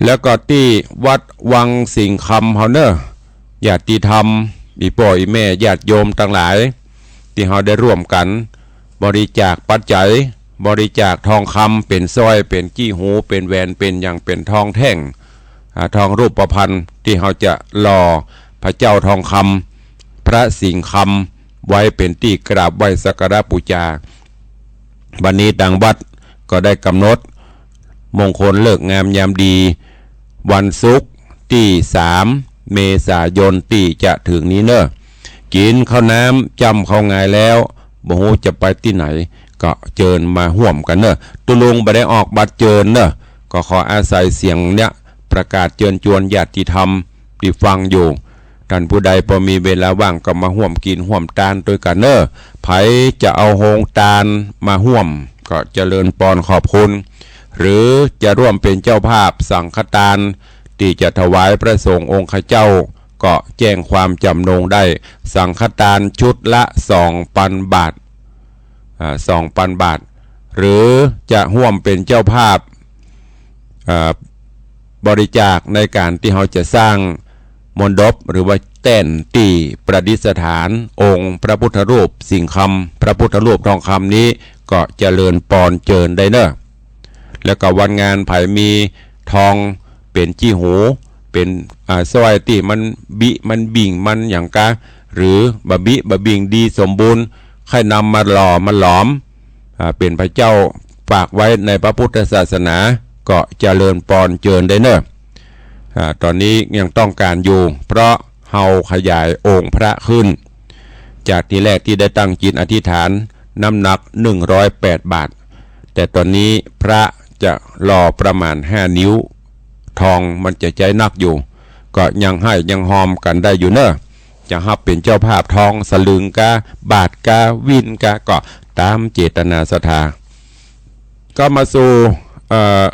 แล้วก็ตี้วัดวังสิงห์คำเฮาเนาะ ญาติธรรม อี่ป้ออี่แม่ ญาติโยมตังหลาย ตี้เฮาได้ร่วมกั๋นบริจาคปัจจัย บริจาคทองคำเป๋นสร้อย เป๋นจี้หู เป๋นแหวน เป๋นหยัง เป๋นทองแท่ง อ่า ทองรูปพรรณ ตี้เฮาจะหล่อพระเจ้าทองคำ พระสิงห์คำ ไว้เป๋นตี้กราบไหว้สักการะปู๋จา บัดนี้ตางวัดก็ได้ก๋ำหนดมงคลฤกษ์งามยามดี วันศุกร์ตี้สาม เมษายนตี้จะเถิงนี้เนาะ กิ๋นข้าวน้ำจ้ำข้าวงายแล้ว บ่ฮู้จะไปตี้ไหน ก็เจิญมาฮ่วมกั๋นเนาะ ตุ๊ลุงบ่ได้ออกบัตรเจิญเนาะ ก็ขออาศัยเสียงเนี่ยประกาศเจิญจวนญาติธรรมตี้ฟังอยู่ ต้านผู้ใดปอมีเวลาว่างก็มาฮ่วมกิ๋นฮ่วมตานตวยกั๋นเนาะ ใผจะเอาโฮงตานมาฮ่วมก็เจริญปอนขอบคุณ หรือจะร่วมเป๋นเจ้าภาพสังฆตานตี้จะถวายพระสงฆ์องค์ข้าเจ้า ก็แจ้งความจ๋ำนงได้ สังฆตานชุดละสองปันบาท อ่า สองปันบาท หรือจะฮ่วมเป๋นเจ้าภาพ อ่า บริจาคในก๋านตี้เฮาจะสร้างมณฑป หรือว่าแต้นตี้ประดิษฐานองค์พระพุทธรูปสิงห์คำ พระพุทธรูปทองคำนี้ ก็เจริญปอนเจิญได้เน่อ แล้วก็วันงานใผมีทองเป๋นจี้หู เป๋น อ่า สร้อยตี้มันบิมันบิ่งมันหยังกา หรือบ่บิบ่บิ่งดีสมบูรณ์ ใค่นำมาหล่อมาหลอม อ่า เป๋นพระเจ้าฝากไว้ในพระพุทธศาสนา ก็เจริญปอนเจิญได้เน่อ อ่า ต๋อนนี้ยังต้องก๋านอยู่ เพราะเฮาขยายองค์พระขึ้น จากทีแรกตี้ได้ตั้งจิตอธิษฐานน้ำหนักหนึ่งร้อยแปดบาท แต่ต๋อนนี้พระจะหล่อประมาณห้านิ้ว ทองมันจะใจ๊หนักอยู่ ก็ยังไห้ยังฮอมกั๋นได้อยู่เน่อ จะฮับเป๋นเจ้าภาพทองสลึงกา บาทกา วินกา ก็ต๋ามเจตนาศรัทธา ก็มาสู่ เอ่อ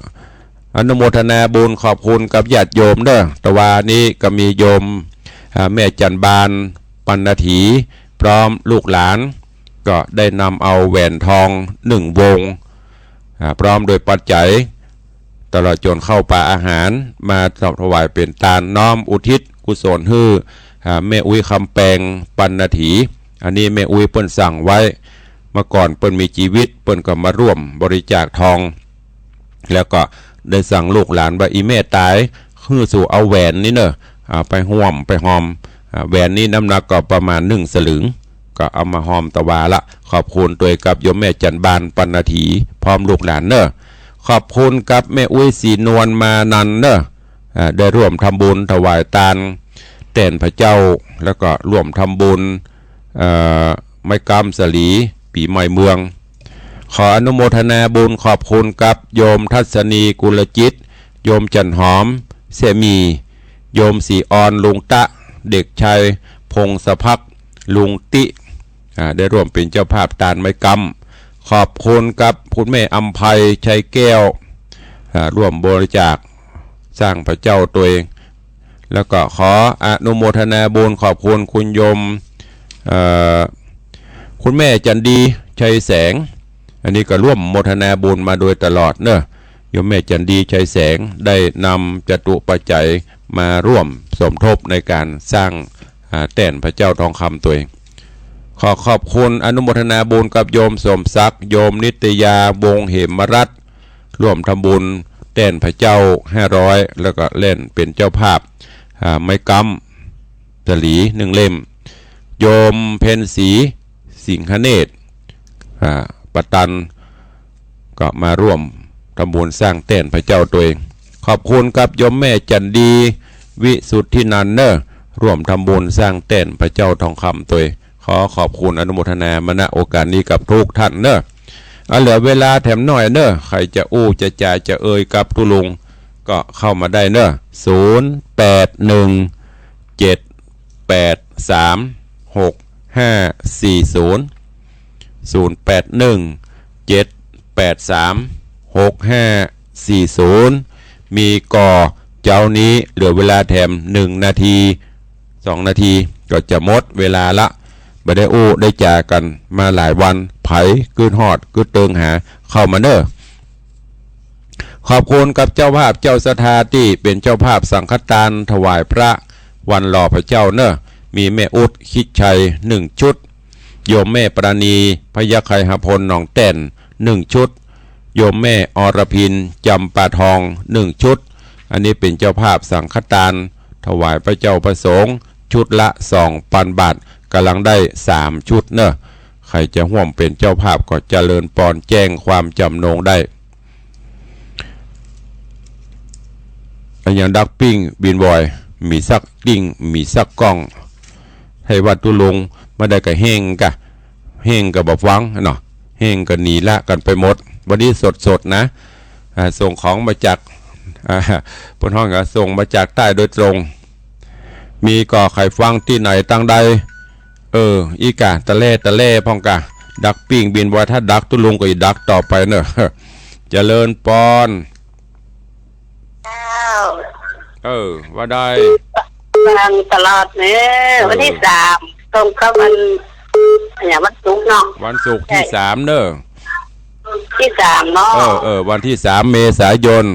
อนุโมทนาบุญขอบคุณกับญาติโยมเน่อ ตะวานี้ก็มีโยม อ่า แม่จันบาน ปัณณถี พร้อมลูกหลาน ก็ได้นำเอาแหวนทองหนึ่งวง อ่า พร้อมโดยปัจจัย ตลอดจ๋นข้าวป๋าอาหาร มาถวายเป๋นตานน้อมอุทิศกุศลหื้อ อ่า แม่อุ๊ยคำแปง ปัณณถี อันนี้แม่อุ๊ยเปิ้นสั่งไว้ เมื่อก่อนเปิ้นมีจีวิต เปิ้นก็มาร่วมบริจาคทอง แล้วก็ได้สั่งลูกหลานว่า อี่แม่ต๋าย หื้อสูเอาแหวนนี้เน่อ อ่า ไปฮ่วมไปฮอม อ่า แหวนนี้น้ำหนักก็ประมาณหนึ่งสลึง ก็เอามาฮอมตะวาละ ขอบคุณตวยกับโยมแม่จันบาน ปัณณถี พร้อมลูกหลานเน่อ ขอบคุณกับแม่อุ๊ยศรีนวล มานันเน่อ อ่า ได้ร่วมทำบุญถวายตานแต้นพระเจ้า แล้วก็ร่วมทำบุญ เอ่อ ไม้ก๊ำสลี ปี๋ใหม่เมือง ขออนุโมทนาบุญขอบคุณกับโยมทัศนี กุลจิต โยมจันหอม เสมี โยมศรีออน ลุงตะ เด็กชาย พงศภักดิ์ ลุงติ อ่า ได้ร่วมเป๋นเจ้าภาพตานไม้ก๊ำ ขอบคุณกับคุณแม่อำไพ ชัยแก้ว อ่า ร่วมบริจาคสร้างพระเจ้าตวย แล้วก็ขออนุโมทนาบุญขอบคุณคุณโยม เอ่อ คุณแม่จันดี ชัยแสง อันนี้ก็ร่วมโมทนาบุญมาโดยตลอดเน่อ โยมแม่จันดี ชัยแสง ได้นำจตุปัจจัยมาร่วมสมทบในก๋านสร้าง อ่า แต้นพระเจ้าทองคำตวย ขอขอบคุณอนุโมทนาบุญกับโยมสมศักดิ์ โยมนิตยา วงศ์เหมรัตน์ ร่วมทำบุญแต้นพระเจ้าห้าร้อย แล้วก็เล่นเป๋นเจ้าภาพ อ่า ไม้ก๊ำสลีหนึ่งเล่ม โยมเพ็ญศรี สิงหเนตร อ่า ปะตัน ก็มาร่วมทำบุญสร้างแต้นพระเจ้าตวย ขอบคุณกับโยมแม่จันดี วิสุทธินันท์เน่อ ร่วมทำบุญสร้างแต้นพระเจ้าทองคำตวย ขอขอบคุณอนุโมทนามา ณ โอกาสนี้กับทุกท่านเน่อ อ่ะ เหลือเวลาแถมหน้อยเน่อ ใผจะอู้จะจ๋าจะเอ่ยกับตุ๊ลุง ก็เข้ามาได้เน่อ ศูนย์แปดหนึ่ง เจ็ดแปดสาม หกห้าสี่ศูนย์ ศูนย์แปดหนึ่ง เจ็ดแปดสาม หกห้าสี่ศูนย์ มีก่อเจ๊านี้ เหลือเวลาแถมหนึ่งนาที สองนาที ก็จะหมดเวลาละ บ่ได้อู้ได้จ๋ากั๋นมาหลายวัน ใผกึ๊ดฮอดกึ๊ดเติงหา เข้ามาเน่อ ขอบคุณกับเจ้าภาพเจ้าศรัทธาตี้เป๋นเจ้าภาพสังฆตานถวายพระวันหล่อพระเจ้าเน่อ มีแม่อุ๊ด คิดชัย หนึ่งชุด โยมแม่ปราณี พยัคฆไคหพล หนองแต้น หนึ่งชุด โยมแม่อรพิน จำปาทอง หนึ่งชุด อันนี้เป๋นเจ้าภาพสังฆตานถวายพระเจ้าพระสงฆ์ ชุดละสองปันบาท ก๋ำลังได้สามชุดเน่อ ใผจะฮ่วมเป๋นเจ้าภาพก็เจริญปอนแจ้งความจ๋ำนงได้ อะหยังดักปิ้งบินวอย มีสักปิ้ง มีสักก้อง ใผว่าตุ๊ลุงบ่ได้ก็แห้งกะ แห้งก็บ่ฟังเนาะ แห้งก็หนีละกั๋นไปหมด วันนี้สดๆ นะ อ่า ส่งของมาจาก อ่า เปิ้นฮ้องก็ส่งมาจากใต้โดยตรง มีก่อใผฟังตี้ไหนตังใด เออ อี้กะ ตะแล่ ตะแล่พ่องกะ ดักปิ้งบินวอย ถ้าดักตุ๊ลุงก็อีดักต่อไปเน่อ เจริญปอน เจ้า เออ ว่าได้ ฟังตลอดเน่อ เออ วันตี้สาม ตรงกับวัน อะหยัง วันศุกร์เนาะ วันศุกร์ตี้ ใช่ สามเน่อ ตี้สามเนาะ เออ เออ วันตี้สามเมษายน